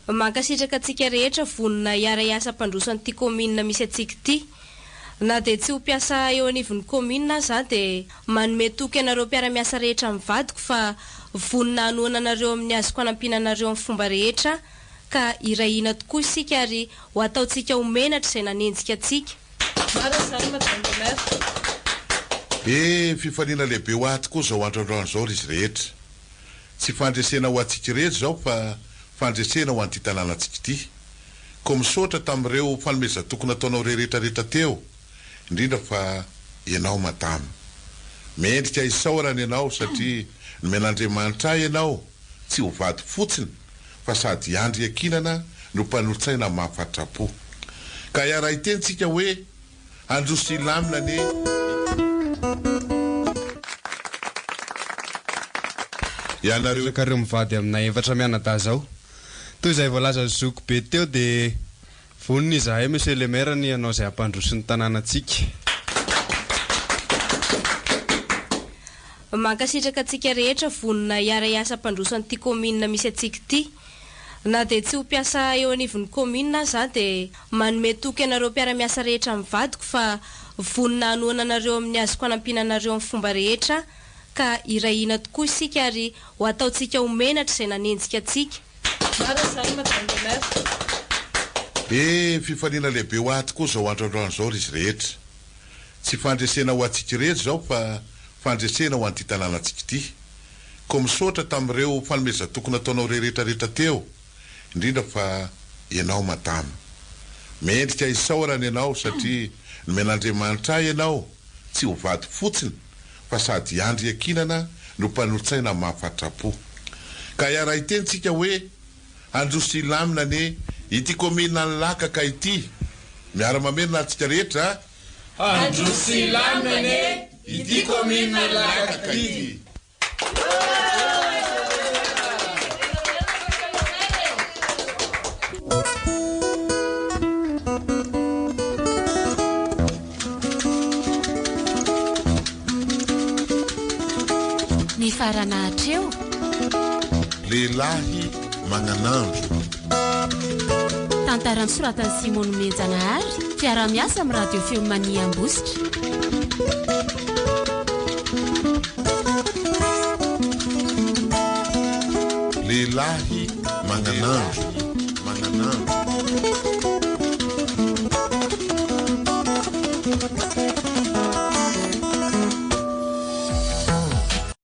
Mankasitraka antsika rehetra vonona hiara-hiasa hampandroso an'ity kaominina misy antsika ity. Na dia tsy ho mpiasa eo anivon'ny kaominina aza aho dia manome toky anareo mpiara-miasa rehetra amin'ny vadiko fa vonona hanohana anareo amin'ny azoko hanampiana anareo amin'ny fomba rehetra ka hiray hina tokoa isika ary ho ataontsika ho menatra izay nanenjika antsika. Marina izany Madame le Maire. He, fifaliana lehibe ho ahy tokoa izao andro androany izao ry izy rehetra. Tsy fandresena ho antsika irery izao fa fandresena ho an'ity tanànantsika ity. Koa misaotra tamin'ireo fanomezan-toky nataonao reretra rehetra teo, indrindra fa ianao Madama. Mendrika isaorana ianao satria nomen'Andriamanitra ahy ianao tsy ho vady fotsiny fa sady andry iankinana no mpanolotsaina mahafatra-po. Ka hiara-hiteny tsika hoe handroso hilamina anie ianareo. Napetrakareo mivady aminay efatra mianadahy zao. Toy izay voalazan'i zoky be teo dia Vonona izahay Monsieur le Maire ny hanao izay hampandroso ny tanànantsika. Mankasitraka antsika rehetra vonona hiara-hiasa hampandroso an'ity kaominina misy antsika ity. Na dia tsy ho mpiasa eo anivon'ny kaominina aza aho dia manome toky anareo mpiara-miasa rehetra amin'ny vadiko fa vonona hanohana anareo amin'ny azoko hanampiana anareo amin'ny fomba rehetra ka hiray hina tokoa isika ary ho ataontsika ho menatra izay nanenjika antsika. Marina izany Madame le Maire. He, fifaliana lehibe ho ahy tokoa izao andro androany izao ry izy rehetra. Tsy fandresena ho antsika irery izao fa fandresena ho an'ity tanànantsika ity. Koa misaotra tamin'ireo fanomezan-toky nataonao rehetra rehetra teo, indrindra fa ianao madama. Mendrika isaorana ianao satria nomen'Andriamanitra ahy ianao tsy ho vady fotsiny fa sady andry iankinana no mpanolotsaina mahafatra-po. Ka hiara-hiteny tsika hoe handroso hilamina anie ity kaominina Anilakaka ity. Miara-mamerina ary tsika rehetra a! Handroso hilamina anie ity kaominina Anilakaka ity. Nifarana hatreo. Lehilahy magnanandro. Tantara nosoratan'i Simon Nomenjanahary, mpiara-miasa amin'ny Radio Feo Mania Ambositra. Lehilahy magnanandro. Magnanandro.